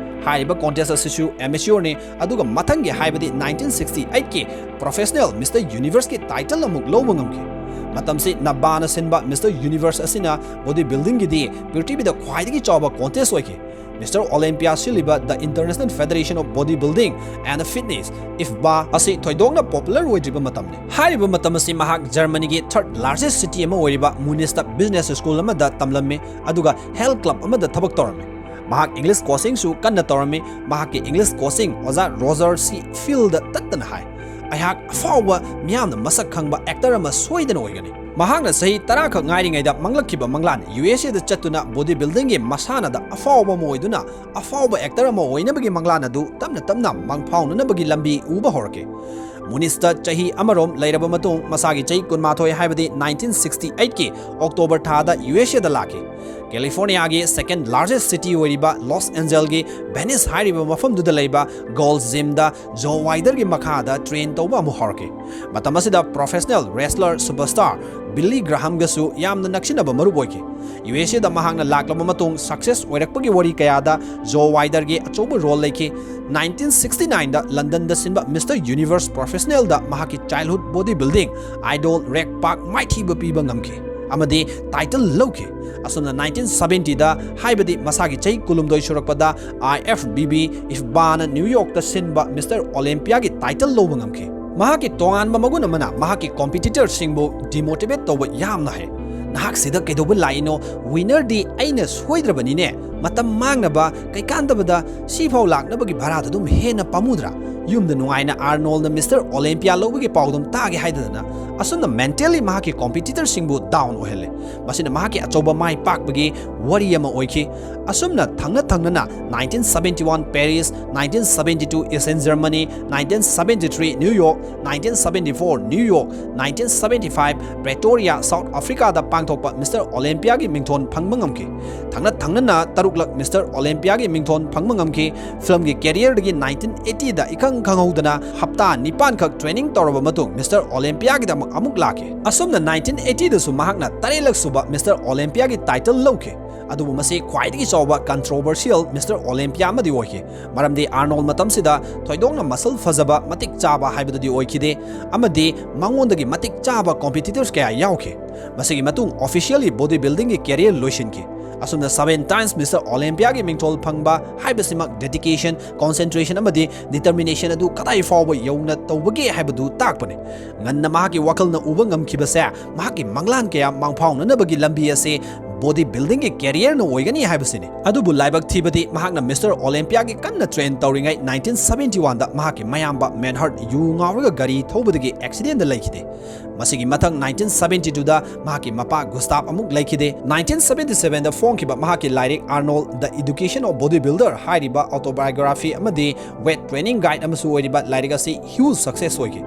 ꯍꯥꯏꯔꯤꯕ ꯀꯣꯟꯇꯦꯁ ꯑꯁꯤꯁꯨ ꯑꯦꯃꯦꯆꯤꯌꯔꯅꯤ, ꯑꯗꯨꯒ ꯃꯊꯪꯒꯤ, ꯍꯥꯏꯕꯗꯤ ꯅꯥꯏꯟꯇꯤꯟ ꯁꯤꯛꯁꯇꯤ ꯑꯩꯠꯀꯤ ꯄ꯭ꯔꯣꯐꯦꯁꯅꯦꯜ ꯃꯤꯁꯇꯔ ꯌꯨꯅꯤꯚꯔꯁꯀꯤ ꯇꯥꯏꯇꯜ ꯑꯃꯨꯛ ꯂꯧꯕ ꯉꯝꯈꯤ꯫ ꯃꯇꯝꯁꯤ ꯅꯕꯥꯅ ꯁꯤꯟꯕ ꯃꯤꯁꯇꯔ ꯌꯨꯅꯤꯚꯔꯁ ꯑꯁꯤꯅ ꯕꯣꯗꯤ ꯕꯤꯜꯗꯤꯡꯒꯤꯗꯤ ꯄ꯭ꯔꯤꯊꯤꯕꯤꯗ ꯈ꯭ꯋꯥꯏꯗꯒꯤ ꯆꯥꯎꯕ ꯀꯣꯟꯇꯦꯁ ꯑꯣꯏꯈꯤ꯫ ꯃꯤꯁꯇꯔ ꯑꯣꯂꯦꯝꯄꯤꯌꯥ ꯁꯤꯜꯂꯤꯕ The International Federation of Body Building and Fitness, ꯏꯐꯕꯥ, ꯑꯁꯤ ꯊꯣꯏꯗꯣꯛꯅ ꯄꯣꯄꯨꯂꯔ ꯑꯣꯏꯗ꯭ꯔꯤꯕ ꯃꯇꯝꯅꯤ꯫ ꯍꯥꯏꯔꯤꯕ ꯃꯇꯝ ꯑꯁꯤ ꯃꯍꯥꯛ ꯖꯔꯃꯅꯤꯒꯤ ꯊꯔꯗ ꯂꯥꯔꯖꯦꯁ ꯁꯤꯇꯤ ꯑꯃ ꯑꯣꯏꯔꯤꯕ ꯃꯨꯅꯤꯁꯇ ꯕꯤꯖꯤꯅꯦꯁ ꯁ꯭ꯀꯨꯜ ꯑꯃꯗ ꯇꯝꯂꯝꯃꯤ, ꯑꯗꯨꯒ ꯍꯦꯜꯊ ꯀ꯭ꯂꯕ ꯑꯃꯗ ꯊꯕꯛ ꯇꯧꯔꯝꯃꯤ꯫ ꯃꯍꯥꯛ ꯏꯪꯂꯤꯁ ꯀꯣꯆꯤꯡꯁꯨ ꯀꯟꯅ ꯇꯧꯔꯝꯃꯤ꯫ ꯃꯍꯥꯛꯀꯤ ꯏꯪꯂꯤꯁ ꯀꯣꯆꯤꯡ ꯑꯣꯖꯥ ꯔꯣꯖꯔ ꯁꯤ ꯐꯤꯜꯗ ꯇꯠꯇꯅ ꯍꯥꯏ, "ꯑꯩꯍꯥꯛ ꯑꯐꯥꯎꯕ, ꯃꯤꯌꯥꯝꯅ ꯃꯁꯛ ꯈꯪꯕ ꯑꯦꯛꯇꯔ ꯑꯃ ꯁꯣꯏꯗꯅ ꯑꯣꯏꯒꯅꯤ"꯫ ꯃꯍꯥꯛꯅ ꯆꯍꯤ ꯇꯔꯥ ꯈꯛ ꯉꯥꯏꯔꯤꯉꯩꯗ ꯃꯪꯂꯛꯈꯤꯕ ꯃꯪꯂꯥꯟ, ꯌꯨ ꯑꯦꯁ ꯑꯦꯗ ꯆꯠꯇꯨꯅ ꯕꯣꯗꯤ ꯕꯤꯜꯗꯤꯡꯒꯤ ꯃꯁꯥꯟꯅꯗ ꯑꯐꯥꯎꯕ ꯑꯃ ꯑꯣꯏꯗꯨꯅ ꯑꯐꯥꯎꯕ ꯑꯦꯛꯇꯔ ꯑꯃ ꯑꯣꯏꯅꯕꯒꯤ ꯃꯪꯂꯥꯟ ꯑꯗꯨ ꯇꯞꯅ ꯇꯞꯅ ꯃꯪꯐꯥꯎꯅꯅꯕꯒꯤ ꯂꯝꯕꯤ ꯎꯕ ꯍꯧꯔꯛꯈꯤ꯫ ꯃꯨꯅꯤꯁꯇ ꯆꯍꯤ ꯑꯃꯔꯣꯝ ꯂꯩꯔꯕ ꯃꯇꯨꯡ, ꯃꯁꯥꯒꯤ ꯆꯍꯤ ꯀꯨꯟꯃꯥꯊꯣꯏ, ꯍꯥꯏꯕꯗꯤ ꯅꯥꯏꯟꯇꯤꯟ ꯁꯤꯛꯁꯇꯤ ꯑꯩꯠꯀꯤ ꯑꯣꯛꯇꯣꯕꯔ ꯊꯥꯗ ꯌꯨ ꯑꯦꯁ ꯑꯦꯗ ꯂꯥꯛꯈꯤ꯫ ꯀꯦꯂꯤꯐꯣꯔꯅꯤꯌꯥꯒꯤ ꯁꯦꯀꯦꯟ ꯂꯥꯔꯖꯦꯁ ꯁꯤꯇꯤ ꯑꯣꯏꯔꯤꯕ ꯂꯣꯁ ꯑꯦꯟꯖꯦꯜꯒꯤ ꯚꯦꯅꯤꯁ ꯍꯥꯏꯔꯤꯕ ꯃꯐꯝꯗꯨꯗ ꯂꯩꯕ ꯒꯣꯜ ꯖꯤꯝꯗ ꯖꯣ ꯋꯥꯏꯗꯔꯒꯤ ꯃꯈꯥꯗ ꯇ꯭ꯔꯦꯟ ꯇꯧꯕ ꯑꯃꯨꯛ ꯍꯧꯔꯛꯈꯤ꯫ ꯃꯇꯝ ꯑꯁꯤꯗ ꯄ꯭ꯔꯣꯐꯦꯁꯅꯦꯜ ꯔꯦꯁꯂꯔ ꯁꯨꯄꯔꯁ꯭ꯇꯥꯔ ꯕꯤꯜꯂꯤ ꯒ꯭ꯔꯥꯍꯝꯒꯁꯨ ꯌꯥꯝꯅ ꯅꯛꯁꯤꯟꯅꯕ ꯃꯔꯨꯞ ꯑꯣꯏꯈꯤ꯫ ꯌꯨ ꯑꯦꯁ ꯑꯦꯗ ꯃꯍꯥꯛꯅ ꯂꯥꯛꯂꯕ ꯃꯇꯨꯡ ꯁꯛꯁꯦꯁ ꯑꯣꯏꯔꯛꯄꯒꯤ ꯋꯥꯔꯤ ꯀꯌꯥꯗ ꯖꯣ ꯋꯥꯏꯗꯔꯒꯤ ꯑꯆꯧꯕ ꯔꯣꯜ ꯂꯩꯈꯤ꯫ ꯅꯥꯏꯟꯇꯤꯟ ꯁꯤꯛꯁꯇꯤ ꯅꯥꯏꯟꯗ ꯂꯟꯗꯟꯗ ꯁꯤꯟꯕ ꯃꯤꯁꯇꯔ ꯌꯨꯅꯤꯚꯔꯁ ꯄ꯭ꯔꯣꯐꯦꯁꯅꯦꯜꯗ ꯃꯍꯥꯛꯀꯤ ꯆꯥꯏꯜꯗꯍꯨꯗ ꯕꯣꯗꯤ ꯕꯤꯜꯗꯤꯡ ꯑꯥꯏꯗꯣꯜ ꯔꯦꯛ ꯄꯥꯛ ꯃꯥꯏꯊꯤꯕ ꯄꯤꯕ ꯉꯝꯈꯤ ꯑꯃꯗꯤ ꯇꯥꯏꯇꯜ ꯂꯧꯈꯤ꯫ ꯑꯁꯨꯝꯅ ꯅꯥꯏꯟꯇꯤꯟ ꯁꯚꯦꯟꯇꯤꯗ, ꯍꯥꯏꯕꯗꯤ ꯃꯁꯥꯒꯤ ꯆꯍꯤ ꯀꯨꯟꯍꯨꯝꯗꯣꯏ ꯁꯨꯔꯛꯄꯗ, ꯑꯥꯏ ꯑꯦꯐ ꯕꯤ ꯕꯤ, ꯏꯐꯕꯥꯅ ꯅ꯭ꯌꯨ ꯌꯣꯔꯛꯇ ꯁꯤꯟꯕ ꯃꯤꯁꯇꯔ ꯑꯣꯂꯦꯝꯄꯤꯌꯥꯒꯤ ꯇꯥꯏꯇꯜ ꯂꯧꯕ ꯉꯝꯈꯤ꯫ ꯃꯍꯥꯛꯀꯤ ꯇꯣꯉꯥꯟꯕ ꯃꯒꯨꯟ ꯑꯃꯅ ꯃꯍꯥꯛꯀꯤ ꯀꯣꯝꯄꯤꯇꯤꯇꯔꯁꯤꯡꯕꯨ ꯗꯤꯃꯣꯇꯤꯚꯦꯠ ꯇꯧꯕ ꯌꯥꯝꯅ ꯍꯩ꯫ "ꯅꯍꯥꯛ ꯁꯤꯗ ꯀꯩꯗꯧꯕ ꯂꯥꯛꯏꯅꯣ? ꯋꯤꯅꯔꯗꯤ ꯑꯩꯅ ꯁꯣꯏꯗ꯭ꯔꯕꯅꯤꯅꯦ!" ꯃꯇꯝ ꯃꯥꯡꯅꯕ, ꯀꯩꯀꯥꯟꯗꯕꯗ ꯁꯤꯐꯥꯎ ꯂꯥꯛꯅꯕꯒꯤ ꯚꯔꯥꯗꯨ ꯑꯗꯨꯝ ꯍꯦꯟꯅ ꯄꯥꯝꯃꯨꯗ꯭ꯔꯥ? ꯌꯨꯝꯗ ꯅꯨꯡꯉꯥꯏꯅ ꯑꯥꯔꯅꯣꯜꯅ ꯃꯤꯁꯇꯔ ꯑꯣꯂꯦꯝꯄꯤꯌꯥ ꯂꯧꯕꯒꯤ ꯄꯥꯎꯗꯨꯝ ꯇꯥꯒꯦ ꯍꯥꯏꯗꯗꯅ ꯑꯁꯨꯝꯅ ꯃꯦꯟꯇꯦꯜꯂꯤ ꯃꯍꯥꯛꯀꯤ ꯀꯣꯝꯄꯤꯇꯤꯇꯔꯁꯤꯡꯕꯨ ꯗꯥꯎꯟ ꯑꯣꯏꯍꯜꯂꯦ꯫ ꯃꯁꯤꯅ ꯃꯍꯥꯛꯀꯤ ꯑꯆꯧꯕ ꯃꯥꯏ ꯄꯥꯛꯄꯒꯤ ꯋꯥꯔꯤ ꯑꯃ ꯑꯣꯏꯈꯤ꯫ ꯑꯁꯨꯝꯅ ꯊꯪꯅ ꯊꯪꯅꯅ nineteen seventy one Paris, nineteen seventy two East Germany, nineteen seventy three New York, nineteen seventy four New York, nineteen seventy five Pretoria, South Africaꯗ ꯄꯥꯡꯊꯣꯛꯄ ꯃꯤꯁꯇꯔ ꯑꯣꯂꯦꯝꯄꯤꯌꯥꯒꯤ ꯃꯤꯡꯊꯣꯟ ꯐꯪꯕ ꯉꯝꯈꯤ꯫ ꯊꯪꯅ ꯊꯪꯅꯅ ꯇꯔꯨꯛꯂꯛ ꯃꯤꯁꯇꯔ ꯑꯣꯂꯦꯝꯄꯤꯌꯥꯒꯤ ꯃꯤꯡꯊꯣꯟ ꯐꯪꯕ ꯉꯝꯈꯤ꯫ ꯐꯤꯂꯝꯒꯤ ꯀꯦꯔꯤꯌꯔꯗꯒꯤ nineteen eightyꯗ ꯏꯈꯪ ꯈꯪꯍꯧꯗꯅ ꯍꯞꯇꯥ ꯅꯤꯄꯥꯟꯈꯛ ꯇ꯭ꯔꯦꯅꯤꯡ ꯇꯧꯔꯕ ꯃꯇꯨꯡ ꯃꯤꯁꯇꯔ ꯑꯣꯂꯦꯝꯄꯤꯌꯥꯒꯤꯗꯃꯛ ꯑꯃꯨꯛ ꯂꯥꯛꯈꯤ꯫ ꯑꯁꯨꯝꯅ nineteen eightyꯗꯁꯨ ꯃꯍꯥꯛꯅ ꯇꯔꯦꯠꯂꯛ ꯁꯨꯕ ꯃꯤꯁꯇꯔ ꯑꯣꯂꯦꯝꯄꯤꯌꯥꯒꯤ ꯇꯥꯏꯇꯜ ꯂꯧꯈꯤ꯫ ꯑꯗꯨꯕꯨ ꯃꯁꯤ ꯈ꯭ꯋꯥꯏꯗꯒꯤ ꯆꯥꯎꯕ ꯀꯟꯇ꯭ꯔꯣꯚꯔꯁꯤꯌꯦꯜ ꯃꯤꯁꯇꯔ ꯑꯣꯂꯦꯝꯄꯤꯌꯥ ꯑꯃꯗꯤ ꯑꯣꯏꯈꯤ, ꯃꯔꯝꯗꯤ ꯑꯥꯔꯅꯣꯜ ꯃꯇꯝꯁꯤꯗ ꯊꯣꯏꯗꯣꯛꯅ ꯃꯁꯜ ꯐꯖꯕ, ꯃꯇꯤꯛ ꯆꯥꯕ ꯍꯥꯏꯕꯗꯨꯗꯤ ꯑꯣꯏꯈꯤꯗꯦ, ꯑꯃꯗꯤ ꯃꯉꯣꯟꯗꯒꯤ ꯃꯇꯤꯛ ꯆꯥꯕ ꯀꯣꯝꯄꯤꯇꯤꯇꯔꯁ ꯀꯌꯥ ꯌꯥꯎꯈꯤ꯫ ꯃꯁꯤꯒꯤ ꯃꯇꯨꯡ ꯑꯣꯐꯤꯁꯤꯌꯦꯜꯂꯤ ꯕꯣꯗꯤ ꯕꯤꯜꯗꯤꯡꯒꯤ ꯀꯦꯔꯤꯌꯔ ꯂꯣꯏꯁꯤꯟꯈꯤ꯫ ꯑꯁꯨꯝꯅ seven times ꯃꯤꯁꯇꯔ ꯑꯣꯂꯦꯝꯄꯤꯌꯥꯒꯤ ꯃꯤꯡꯊꯣꯜ ꯐꯪꯕ ꯍꯥꯏꯕꯁꯤꯃꯛ ꯗꯦꯗꯤꯀꯦꯁꯟ, ꯀꯣꯟꯁꯦꯟꯇ꯭ꯔꯦꯁꯟ ꯑꯃꯗꯤ ꯗꯤꯇꯔꯃꯤꯅꯦꯁꯟ ꯑꯗꯨ ꯀꯗꯥꯏ ꯐꯥꯎꯕ ꯌꯧꯅ ꯇꯧꯕꯒꯦ ꯍꯥꯏꯕꯗꯨ ꯇꯥꯛꯄꯅꯤ꯫ ꯉꯟꯅ ꯃꯍꯥꯛꯀꯤ ꯋꯥꯈꯜꯅ ꯎꯕ ꯉꯝꯈꯤꯕꯁꯦ ꯃꯍꯥꯛꯀꯤ ꯃꯪꯂꯥꯟ ꯀꯌꯥ ꯃꯪꯐꯥꯎꯅꯅꯕꯒꯤ ꯂꯝꯕꯤ ꯑꯁꯤ ꯕꯣꯗꯤ ꯕꯤꯜꯗꯤꯡꯒꯤ ꯀꯦꯔꯤꯌꯔꯅ ꯑꯣꯏꯒꯅꯤ ꯍꯥꯏꯕꯁꯤꯅꯤ꯫ ꯑꯗꯨꯕꯨ ꯂꯥꯏꯕꯛ ꯊꯤꯕꯗꯤ ꯃꯍꯥꯛꯅ ꯃꯤꯁꯇꯔ ꯑꯣꯂꯦꯝꯄꯤꯌꯥꯒꯤ ꯀꯟꯅ ꯇ꯭ꯔꯦꯟ ꯇꯧꯔꯤꯉꯩ nineteen seventy oneꯗ ꯃꯍꯥꯛꯀꯤ ꯃꯌꯥꯝꯕ ꯃꯦꯟꯍꯔꯠ ꯌꯨ ꯉꯥꯎꯔꯒ ꯒꯥꯔꯤ ꯊꯧꯕꯗꯒꯤ ꯑꯦꯛꯁꯤꯗꯦꯟꯗ ꯂꯩꯈꯤꯗꯦ꯫ ꯃꯁꯤꯒꯤ ꯃꯊꯪ nineteen seventy twoꯗ ꯃꯍꯥꯛꯀꯤ ꯃꯄꯥ ꯒꯨꯁꯇꯥꯞ ꯑꯃꯨꯛ ꯂꯩꯈꯤꯗꯦ꯫ Nineteen seventy sevenꯗ ꯐꯣꯡꯈꯤꯕ ꯃꯍꯥꯛꯀꯤ ꯂꯥꯏꯔꯤꯛ Arnold, The Education of Bodybuilder ꯍꯥꯏꯔꯤꯕ autobiography ꯑꯃꯗꯤ weight training guide ꯑꯃꯁꯨ ꯑꯣꯏꯔꯤꯕ ꯂꯥꯏꯔꯤꯛ ꯑꯁꯤ huge success ꯑꯣꯏꯈꯤ꯫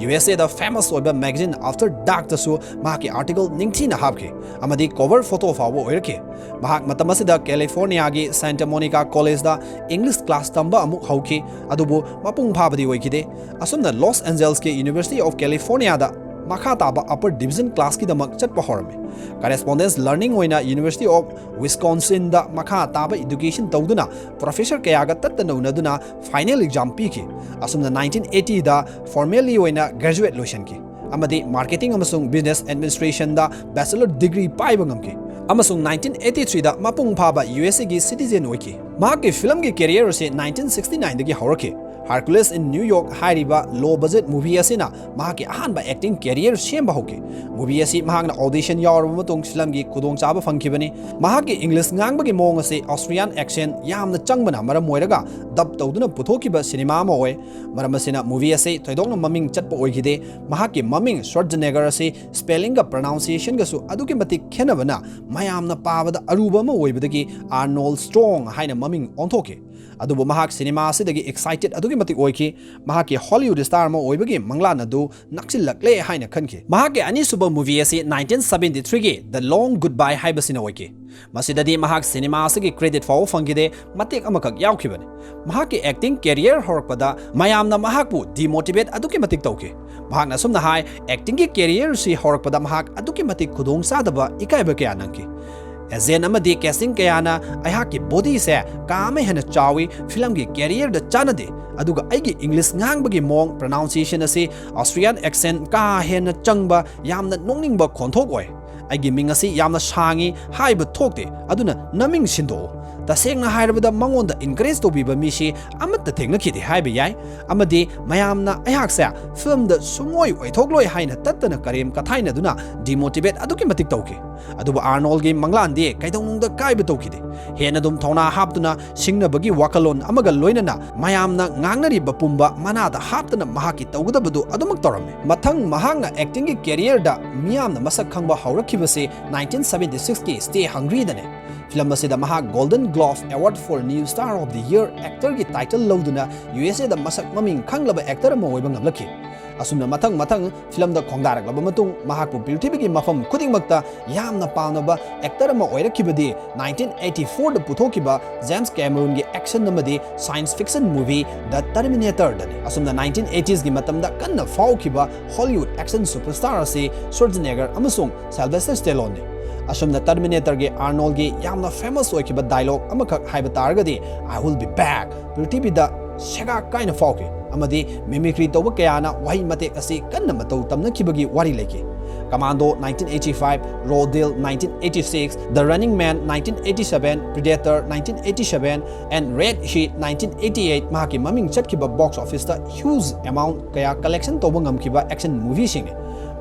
USAꯗ famous ꯑꯣꯏꯕ magazine After Darkꯇꯁꯨ ꯃꯍꯥꯛꯀꯤ article ꯅꯤꯡꯊꯤꯅ ꯍꯥꯞꯈꯤ ꯑꯃꯗꯤ cover photo ꯐꯥꯎꯕ ꯑꯣꯏꯔꯛꯈꯤ꯫ ꯃꯍꯥꯛ ꯃꯇꯝ ꯑꯁꯤꯗ ꯀꯦꯂꯤꯐꯣꯔꯅꯤꯌꯥꯒꯤ ꯁꯦꯟꯇꯥ ꯃꯣꯅꯤꯀꯥ ꯀꯣꯂꯦꯖꯇ ꯏꯪꯂꯤꯁ ꯀ꯭ꯂꯥꯁ ꯇꯝꯕ ꯑꯃꯨꯛ ꯍꯧꯈꯤ, ꯑꯗꯨꯕꯨ ꯃꯄꯨꯡ ꯐꯥꯕꯗꯤ ꯑꯣꯏꯈꯤꯗꯦ꯫ ꯑꯁꯨꯝꯅ ꯂꯣꯁ ꯑꯦꯟꯖꯦꯜꯁꯀꯤ University of Californiaꯗ ꯃꯈꯥ ꯇꯥꯕ ꯑꯞꯄꯔ ꯗꯤꯕꯤꯖꯟ ꯀ꯭ꯂꯥꯁꯀꯤꯗꯃꯛ ꯆꯠꯄ ꯍꯧꯔꯝꯃꯤ꯫ Correspondence learning ꯑꯣꯏꯅ University of Wisconsinꯗ ꯃꯈꯥ ꯇꯥꯕ education ꯇꯧꯗꯨꯅ ꯄ꯭ꯔꯣꯐꯦꯁꯔ ꯀꯌꯥꯒ ꯇꯠꯇꯅ ꯎꯅꯗꯨꯅ final exam ꯄꯤꯈꯤ꯫ ꯑꯁꯨꯝꯅ nineteen eightyꯗ formally ꯑꯣꯏꯅ graduate ꯂꯣꯏꯁꯤꯟꯈꯤ ꯑꯃꯗꯤ marketing ꯑꯃꯁꯨꯡ business administrationꯗ bachelor degree ꯄꯥꯏꯕ ꯉꯝꯈꯤ ꯑꯃꯁꯨꯡ nineteen eighty threeꯗ ꯃꯄꯨꯡ ꯐꯥꯕ USAꯒꯤ citizen ꯑꯣꯏꯈꯤ꯫ ꯃꯍꯥꯛꯀꯤ ꯐꯤꯂꯝꯒꯤ career ꯑꯁꯤ nineteen sixty nineꯗꯒꯤ ꯍꯧꯔꯛꯈꯤ꯫ Hercules in New York ꯍꯥꯏꯔꯤꯕ low budget movie ꯑꯁꯤꯅ ꯃꯍꯥꯛꯀꯤ ꯑꯍꯥꯟꯕ acting career ꯁꯦꯝꯕ ꯍꯧꯈꯤ꯫ Movie ꯑꯁꯤ ꯃꯍꯥꯛꯅ audition ꯌꯥꯎꯔꯕ ꯃꯇꯨꯡ ꯐꯤꯂꯝꯒꯤ ꯈꯨꯗꯣꯡꯆꯥꯕ ꯐꯪꯈꯤꯕꯅꯤ꯫ ꯃꯍꯥꯛꯀꯤ English ꯉꯥꯡꯕꯒꯤ ꯃꯑꯣꯡ ꯑꯁꯤ Austrian accent ꯌꯥꯝꯅ ꯆꯪꯕꯅ ꯃꯔꯝ ꯑꯣꯏꯔꯒ dub ꯇꯧꯗꯨꯅ ꯄꯨꯊꯣꯛꯈꯤꯕ ꯁꯤꯅꯦꯃꯥ ꯑꯃ ꯑꯣꯏ꯫ ꯃꯔꯝ ꯑꯁꯤꯅ movie ꯑꯁꯤ ꯊꯣꯏꯗꯣꯛꯅ ꯃꯃꯤꯡ ꯆꯠꯄ ꯑꯣꯏꯈꯤꯗꯦ꯫ ꯃꯍꯥꯛꯀꯤ ꯃꯃꯤꯡ Schwarzenegger ꯑꯁꯤ spellingꯒ pronunciationꯒꯁꯨ ꯑꯗꯨꯛꯀꯤ ꯃꯇꯤꯛ ꯈꯦꯠꯅꯕꯅ ꯃꯌꯥꯝꯅ ꯄꯥꯕꯗ ꯑꯔꯨꯕ ꯑꯃ ꯑꯣꯏꯕꯗꯒꯤ Arnold Strong ꯍꯥꯏꯅ ꯃꯃꯤꯡ ꯑꯣꯟꯊꯣꯛꯈꯤ꯫ ꯑꯗꯨꯕꯨ ꯃꯍꯥꯛ ꯁꯤꯅꯦꯃꯥ ꯑꯁꯤꯗꯒꯤ excited ꯑꯗꯨꯛꯀꯤ ꯃꯇꯤꯛ ꯑꯣꯏꯈꯤ꯫ ꯃꯍꯥꯛꯀꯤ Hollywood star ꯑꯃ ꯑꯣꯏꯕꯒꯤ ꯃꯪꯂꯥꯟ ꯑꯗꯨ ꯅꯛꯁꯤꯜꯂꯛꯂꯦ ꯍꯥꯏꯅ ꯈꯟꯈꯤ꯫ ꯃꯍꯥꯛꯀꯤ ꯑꯅꯤꯁꯨꯕ movie ꯑꯁꯤ nineteen seventy-threeꯒꯤ The Long Goodbye ꯍꯥꯏꯕꯁꯤꯅ ꯑꯣꯏꯈꯤ꯫ ꯃꯁꯤꯗꯗꯤ ꯃꯍꯥꯛ ꯁꯤꯅꯦꯃꯥ ꯑꯁꯤꯒꯤ credit ꯐꯥꯎꯕ ꯐꯪꯈꯤꯗꯦ, ꯃꯇꯦꯛ ꯑꯃꯈꯛ ꯌꯥꯎꯈꯤꯕꯅꯤ꯫ ꯃꯍꯥꯛꯀꯤ acting career ꯍꯧꯔꯛꯄꯗ ꯃꯌꯥꯝꯅ ꯃꯍꯥꯛꯄꯨ demotivate ꯑꯗꯨꯛꯀꯤ ꯃꯇꯤꯛ ꯇꯧꯈꯤ꯫ ꯃꯍꯥꯛꯅ ꯑꯁꯨꯝꯅ ꯍꯥꯏ, "Actingꯒꯤ careerꯁꯤ ꯍꯧꯔꯛꯄꯗ ꯃꯍꯥꯛ ꯑꯗꯨꯛꯀꯤ ꯃꯇꯤꯛ ꯈꯨꯗꯣꯡ ꯆꯥꯗꯕ, ꯏꯀꯥꯏꯕ ꯀꯌꯥ ꯅꯪꯈꯤ꯫ Agent ꯑꯃꯗꯤ casting ꯀꯌꯥꯅ ꯑꯩꯍꯥꯛꯀꯤ bodyꯁꯦ ꯀꯥ ꯑꯃ ꯍꯦꯟꯅ ꯆꯥꯎꯏ, ꯐꯤꯂꯝꯒꯤ careerꯗ ꯆꯥꯟꯅꯗꯦ, ꯑꯗꯨꯒ ꯑꯩꯒꯤ English ꯉꯥꯡꯕꯒꯤ ꯃꯑꯣꯡ, pronunciation ꯑꯁꯤ Austrian accent ꯀꯥ ꯍꯦꯟꯅ ꯆꯪꯕ, ꯌꯥꯝꯅ ꯅꯣꯛꯅꯤꯡꯕ ꯈꯣꯟꯊꯣꯛ ꯑꯣꯏ꯫ ꯑꯩꯒꯤ ꯃꯤꯡ ꯑꯁꯤ ꯌꯥꯝꯅ ꯁꯥꯡꯏ, ꯍꯥꯏꯕ ꯊꯣꯛꯇꯦ, ꯑꯗꯨꯅ ꯅꯃꯤꯡ ꯁꯤꯟꯗꯣꯛꯎ꯫ ꯇꯁꯦꯡꯅ ꯍꯥꯏꯔꯕꯗ ꯃꯉꯣꯟꯗ encourage ꯇꯧꯕꯤꯕ ꯃꯤꯁꯤ ꯑꯃꯠꯇ ꯊꯦꯡꯅꯈꯤꯗꯦ ꯍꯥꯏꯕ ꯌꯥꯏ, ꯑꯃꯗꯤ ꯃꯌꯥꯝꯅ ꯑꯩꯍꯥꯛꯁꯦ ꯐꯤꯂꯝꯗ ꯁꯨꯡꯑꯣꯏ ꯑꯣꯏꯊꯣꯛꯂꯣꯏ ꯍꯥꯏꯅ ꯇꯠꯇꯅ ꯀꯔꯦꯝ ꯀꯊꯥꯏꯅꯗꯨꯅ demotivate ꯑꯗꯨꯛꯀꯤ ꯃꯇꯤꯛ ꯇꯧꯈꯤ꯫ ꯑꯗꯨꯕꯨ Arnoldꯒꯤ ꯃꯪꯂꯥꯟꯗꯤ ꯀꯩꯗꯧꯅꯨꯡꯗ ꯀꯥꯏꯕ ꯇꯧꯈꯤꯗꯦ꯫ ꯍꯦꯟꯅ ꯑꯗꯨꯝ ꯊꯧꯅꯥ ꯍꯥꯞꯇꯨꯅ ꯁꯤꯡꯅꯕꯒꯤ ꯋꯥꯈꯜꯂꯣꯟ ꯑꯃꯒ ꯂꯣꯏꯅꯅ ꯃꯌꯥꯝꯅ ꯉꯥꯡꯅꯔꯤꯕ ꯄꯨꯝꯕ ꯃꯅꯥꯗ ꯍꯥꯞꯇꯅ ꯃꯍꯥꯛꯀꯤ ꯇꯧꯒꯗꯕꯗꯨ ꯑꯗꯨꯃꯛ ꯇꯧꯔꯝꯃꯤ꯫ ꯃꯊꯪ ꯃꯍꯥꯛꯅ actingꯒꯤ careerꯗ ꯃꯤꯌꯥꯝꯅ ꯃꯁꯛ ꯈꯪꯕ ꯍꯧꯔꯛꯈꯤꯕꯁꯤ nineteen seventy-sixꯀꯤ Stay Hungryꯗꯅꯤ꯫ ꯐꯤꯂꯝ ꯑꯁꯤꯗ ꯃꯍꯥꯛ Golden Globe Award for New Star of the Year Actorꯒꯤ title ꯂꯧꯗꯨꯅ USAꯗ ꯃꯁꯛ ꯃꯃꯤꯡ ꯈꯪꯂꯕ actor ꯑꯃ ꯑꯣꯏꯕ ꯉꯝꯂꯛꯈꯤ꯫ ꯑꯁꯨꯝꯅ ꯃꯊꯪ ꯃꯊꯪ ꯐꯤꯂꯝꯗ ꯈꯣꯡꯗꯥꯔꯛꯂꯕ ꯃꯇꯨꯡ ꯃꯍꯥꯛꯄꯨ ꯄ꯭ꯔꯤꯊꯤꯕꯤꯒꯤ ꯃꯐꯝ ꯈꯨꯗꯤꯡꯃꯛꯇ ꯌꯥꯝꯅ ꯄꯥꯝꯅꯕ actor ꯑꯃ ꯑꯣꯏꯔꯛꯈꯤꯕꯗꯤ nineteen eighty-fourꯗ ꯄꯨꯊꯣꯛꯈꯤꯕ James Cameronꯒꯤ action ꯑꯃꯗꯤ science fiction movie The Terminatorꯗꯅꯤ꯫ ꯑꯁꯨꯝꯅ nineteen eightiesꯀꯤ ꯃꯇꯝꯗ ꯀꯟꯅ ꯐꯥꯎꯈꯤꯕ Hollywood action superstar ꯑꯁꯤ Schwarzenegger ꯑꯃꯁꯨꯡ Sylvester Stalloneꯅꯤ꯫ ꯑꯁꯨꯝꯅ Terminatorꯒꯤ Arnoldꯒꯤ ꯌꯥꯝꯅ famous ꯑꯣꯏꯈꯤꯕ dialogue ꯑꯃꯈꯛ ꯍꯥꯏꯕ ꯇꯥꯔꯒꯗꯤ, "I will be back" ꯄ꯭ꯔꯤꯊꯤꯕꯤꯗ ꯁꯦꯒꯥꯛ ꯀꯥꯏꯅ ꯐꯥꯎꯈꯤ, ꯑꯃꯗꯤ mimicry ꯇꯧꯕ ꯀꯌꯥꯅ ꯋꯥꯍꯩ ꯃꯇꯦꯛ ꯑꯁꯤ ꯀꯟꯅ ꯃꯇꯧ ꯇꯝꯅꯈꯤꯕꯒꯤ ꯋꯥꯔꯤ ꯂꯩꯈꯤ꯫ Commando nineteen eighty-five, Raw Deal nineteen eighty-six, The Running Man nineteen eighty-seven, Predator nineteen eighty-seven, and Red Heat nineteen eighty-eight ꯃꯍꯥꯛꯀꯤ ꯃꯃꯤꯡ ꯆꯠꯈꯤꯕ box officeꯇ huge amount ꯀꯌꯥ collection ꯇꯧꯕ ꯉꯝꯈꯤꯕ action movieꯁꯤꯡꯅꯤ꯫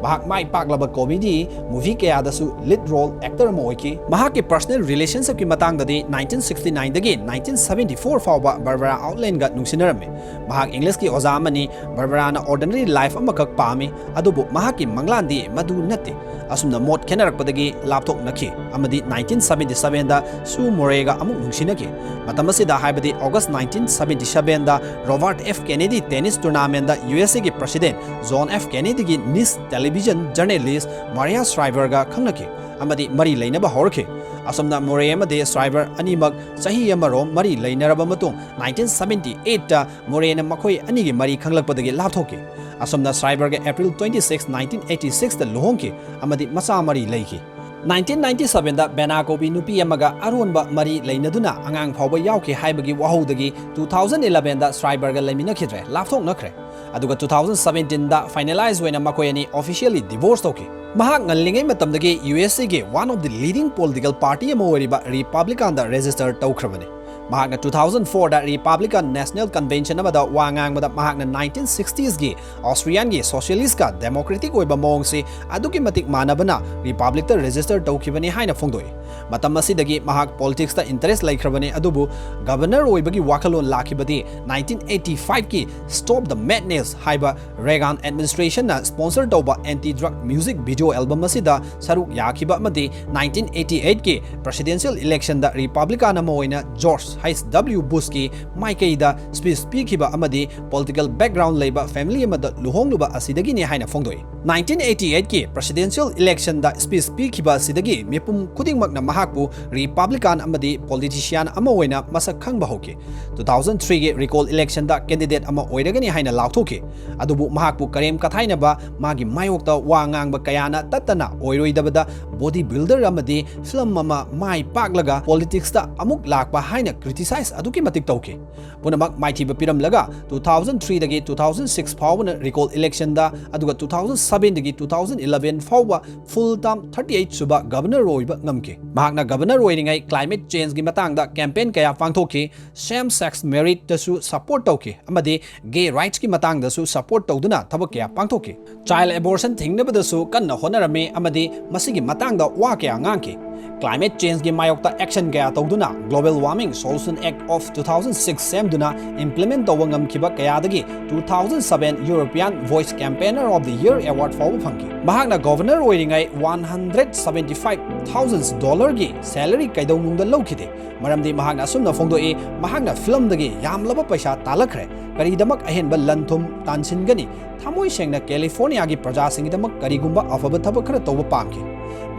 ꯃꯍꯥꯛ ꯃꯥꯏ ꯄꯥꯛꯂꯕ comedy movie ꯀꯌꯥꯗꯁꯨ lead role actor ꯑꯃ ꯑꯣꯏꯈꯤ꯫ ꯃꯍꯥꯛꯀꯤ personal relationshipꯀꯤ ꯃꯇꯥꯡꯗꯗꯤ nineteen sixty-nineꯗꯒꯤ nineteen seventy-four ꯐꯥꯎꯕ Barbara Outlandꯒ ꯅꯨꯡꯁꯤꯅꯔꯝꯃꯤ꯫ ꯃꯍꯥꯛ Englishꯀꯤ ꯑꯣꯖꯥ ꯑꯃꯅꯤ꯫ Barbaraꯅ ordinary life ꯑꯃꯈꯛ ꯄꯥꯝꯃꯤ, ꯑꯗꯨꯕꯨ ꯃꯍꯥꯛꯀꯤ ꯃꯪꯂꯥꯟꯗꯤ ꯃꯗꯨ ꯅꯠꯇꯦ꯫ ꯑꯁꯨꯝꯅ ꯃꯣꯠ ꯈꯦꯠꯅꯔꯛꯄꯗꯒꯤ ꯂꯥꯞꯊꯣꯛꯅꯈꯤ ꯑꯃꯗꯤ nineteen seventy-sevenꯗ Sue Morayꯒ ꯑꯃꯨꯛ ꯅꯨꯡꯁꯤꯅꯈꯤ꯫ ꯃꯇꯝ ꯑꯁꯤꯗ, ꯍꯥꯏꯕꯗꯤ August nineteen seventy-sevenꯗ, Robert F Kennedy tennis tournamentꯗ USAꯒꯤ president John F Kennedyꯒꯤ niece television journalist Maria Shriverꯒ ꯈꯪꯅꯈꯤ ꯑꯃꯗꯤ ꯃꯔꯤ ꯂꯩꯅꯕ ꯍꯧꯔꯛꯈꯤ꯫ ꯑꯁꯨꯝꯅ Moray ꯑꯃꯗꯤ Shriver ꯑꯅꯤꯃꯛ ꯆꯍꯤ ꯑꯃꯔꯣꯝ ꯃꯔꯤ ꯂꯩꯅꯔꯕ ꯃꯇꯨꯡ, nineteen seventy-eightꯇ Morayꯅ ꯃꯈꯣꯏ ꯑꯅꯤꯒꯤ ꯃꯔꯤ ꯈꯪꯂꯛꯄꯗꯒꯤ ꯂꯥꯞꯊꯣꯛꯈꯤ꯫ ꯑꯁꯨꯝꯅ Shriverꯒ April twenty-six, nineteen eighty-sixꯇ ꯂꯨꯍꯣꯡꯈꯤ ꯑꯃꯗꯤ ꯃꯆꯥ ꯃꯔꯤ ꯂꯩꯈꯤ꯫ nineteen ninety-sevenꯗ Bena ꯀꯧꯕꯤ ꯅꯨꯄꯤ ꯑꯃꯒ ꯑꯔꯣꯟꯕ ꯃꯔꯤ ꯂꯩꯅꯗꯨꯅ ꯑꯉꯥꯡ ꯐꯥꯎꯕ ꯌꯥꯎꯈꯤ ꯍꯥꯏꯕꯒꯤ ꯋꯥꯍꯧꯗꯒꯤ two thousand elevenꯗ Shriverꯒ ꯂꯩꯃꯤꯟꯅꯈꯤꯗ꯭ꯔꯦ, ꯂꯥꯞꯊꯣꯛꯅꯈ꯭ꯔꯦ꯫ ꯑꯗꯨꯒ two thousand seventeenꯗ finalize ꯑꯣꯏꯅ ꯃꯈꯣꯏ ꯑꯅꯤ officially divorce ꯇꯧꯈꯤ꯫ ꯃꯍꯥꯛ ꯉꯜꯂꯤꯉꯩ ꯃꯇꯝꯗꯒꯤ USAꯒꯤ one of the leading political party ꯑꯃ ꯑꯣꯏꯔꯤꯕ Republicanꯗ register ꯇꯧꯈ꯭ꯔꯕꯅꯤ꯫ ꯃꯍꯥꯛꯅ two thousand fourꯗ Republican National Convention ꯑꯃꯗ ꯋꯥ ꯉꯥꯡꯕꯗ ꯃꯍꯥꯛꯅ nineteen sixtiesꯒꯤ Austrianꯒꯤ socialistꯀ democratic ꯑꯣꯏꯕ ꯃꯑꯣꯡꯁꯤ ꯑꯗꯨꯛꯀꯤ ꯃꯇꯤꯛ ꯃꯥꯟꯅꯕꯅ Republicꯇ register ꯇꯧꯈꯤꯕꯅꯤ ꯍꯥꯏꯅ ꯐꯣꯡꯗꯣꯛꯏ꯫ ꯃꯇꯝ ꯑꯁꯤꯗꯒꯤ ꯃꯍꯥꯛ politicsꯇ interest ꯂꯩꯈ꯭ꯔꯕꯅꯤ, ꯑꯗꯨꯕꯨ governor ꯑꯣꯏꯕꯒꯤ ꯋꯥꯈꯜꯂꯣꯟ ꯂꯥꯛꯈꯤꯕꯗꯤ nineteen eighty-fiveꯀꯤ Stop the Madness ꯍꯥꯏꯕ Reagan administrationꯅ sponsor ꯇꯧꯕ anti-drug music video album ꯑꯁꯤꯗ ꯁꯔꯨꯛ ꯌꯥꯈꯤꯕ ꯑꯃꯗꯤ nineteen eighty-eightꯀꯤ presidential electionꯗ Republican ꯑꯃ ꯑꯣꯏꯅ George H W Bushꯀꯤ ꯃꯥꯏꯀꯩꯗ speech ꯄꯤꯈꯤꯕ ꯑꯃꯗꯤ political background ꯂꯩꯕ family ꯑꯃꯗ ꯂꯨꯍꯣꯡꯂꯨꯕ ꯑꯁꯤꯗꯒꯤꯅꯤ ꯍꯥꯏꯅ ꯐꯣꯡꯗꯣꯛꯏ꯫ nineteen eighty-eightꯀꯤ presidential electionꯗ speech ꯄꯤꯈꯤꯕ ꯑꯁꯤꯗꯒꯤ ꯃꯤꯄꯨꯝ ꯈꯨꯗꯤꯡꯃꯛꯅ ꯃꯍꯥꯛꯄꯨ Republican ꯑꯃꯗꯤ politician ꯑꯃ ꯑꯣꯏꯅ ꯃꯁꯛ ꯈꯪꯕ ꯍꯧꯈꯤ꯫ two thousand threeꯒꯤ recall electionꯗ candidate ꯑꯃ ꯑꯣꯏꯔꯒꯅꯤ ꯍꯥꯏꯅ ꯂꯥꯎꯊꯣꯛꯈꯤ꯫ ꯑꯗꯨꯕꯨ ꯃꯍꯥꯛꯄꯨ ꯀꯔꯦꯝ ꯀꯊꯥꯏꯅꯕ, ꯃꯥꯒꯤ ꯃꯥꯌꯣꯛꯇ ꯋꯥ ꯉꯥꯡꯕ ꯀꯌꯥꯅ ꯇꯠꯇꯅ ꯑꯣꯏꯔꯣꯏꯗꯕꯗ body builder ꯑꯃꯗꯤ film ꯑꯃ ꯃꯥꯏ ꯄꯥꯛꯂꯒ politicsꯇ ꯑꯃꯨꯛ ꯂꯥꯛꯄ ꯍꯥꯏꯅ criticize ꯑꯗꯨꯛꯀꯤ ꯃꯇꯤꯛ ꯇꯧꯈꯤ꯫ ꯄꯨꯝꯅꯃꯛ ꯃꯥꯏꯊꯤꯕ ꯄꯤꯔꯝꯂꯒ two thousand threeꯗꯒꯤ two thousand six ꯐꯥꯎꯕꯅ recall electionꯗ, ꯑꯗꯨꯒ two thousand ꯁꯚꯦꯟꯗꯒꯤ ꯇꯨ ꯊꯥꯎꯖꯟ ꯏꯂꯚꯦꯟ ꯐꯥꯎꯕ full term ꯊꯥꯔꯇꯤ ꯑꯩꯠ ꯁꯨꯕ governor ꯑꯣꯏꯕ ꯉꯝꯈꯤ꯫ ꯃꯍꯥꯛꯅ governor ꯑꯣꯏꯔꯤꯉꯩ climate changeꯒꯤ ꯃꯇꯥꯡꯗ campaign ꯀꯌꯥ ꯄꯥꯡꯊꯣꯛꯈꯤ, same sex marriageꯇꯁꯨ support ꯇꯧꯈꯤ ꯑꯃꯗꯤ gay rightsꯀꯤ ꯃꯇꯥꯡꯗꯁꯨ support ꯇꯧꯗꯨꯅ ꯊꯕꯛ ꯀꯌꯥ ꯄꯥꯡꯊꯣꯛꯈꯤ꯫ Child abortion ꯊꯤꯡꯅꯕꯗꯁꯨ ꯀꯟꯅ ꯍꯣꯠꯅꯔꯝꯃꯤ ꯑꯃꯗꯤ ꯃꯁꯤꯒꯤ ꯃꯇꯥꯡꯗ ꯋꯥ ꯀꯌꯥ ꯉꯥꯡꯈꯤ꯫ Climate changeꯒꯤ ꯃꯥꯌꯣꯛꯇ action ꯀꯌꯥ ꯇꯧꯗꯨꯅ Global Warming Solution Act of two thousand six ꯁꯦꯝꯗꯨꯅ implement ꯇꯧꯕ ꯉꯝꯈꯤꯕ ꯀꯌꯥꯗꯒꯤ two thousand seven European Voice Campaigner of the Year Award ꯐꯥꯎꯕ ꯐꯪꯈꯤ꯫ ꯃꯍꯥꯛꯅ governor ꯑꯣꯏꯔꯤꯉꯩ one hundred seventy five thousand dollarꯒꯤ salary ꯀꯩꯗꯧꯅꯨꯡꯗ ꯂꯧꯈꯤꯗꯦ, ꯃꯔꯝꯗꯤ ꯃꯍꯥꯛꯅ ꯑꯁꯨꯝꯅ ꯐꯣꯡꯗꯣꯛꯏ, ꯃꯍꯥꯛꯅ filmꯗꯒꯤ ꯌꯥꯝꯂꯕ ꯄꯩꯁꯥ ꯇꯥꯜꯂꯛꯈ꯭ꯔꯦ, ꯀꯔꯤꯗꯃꯛ ꯑꯍꯦꯟꯕ ꯂꯟ ꯊꯨꯝ ꯇꯥꯟꯁꯤꯟꯒꯅꯤ? ꯊꯃꯣꯏ ꯁꯦꯡꯅ Californiaꯒꯤ ꯄ꯭ꯔꯖꯥꯁꯤꯡꯒꯤꯗꯃꯛ ꯀꯔꯤꯒꯨꯝꯕ ꯑꯐꯕ ꯊꯕꯛ ꯈꯔ ꯇꯧꯕ ꯄꯥꯝꯈꯤ꯫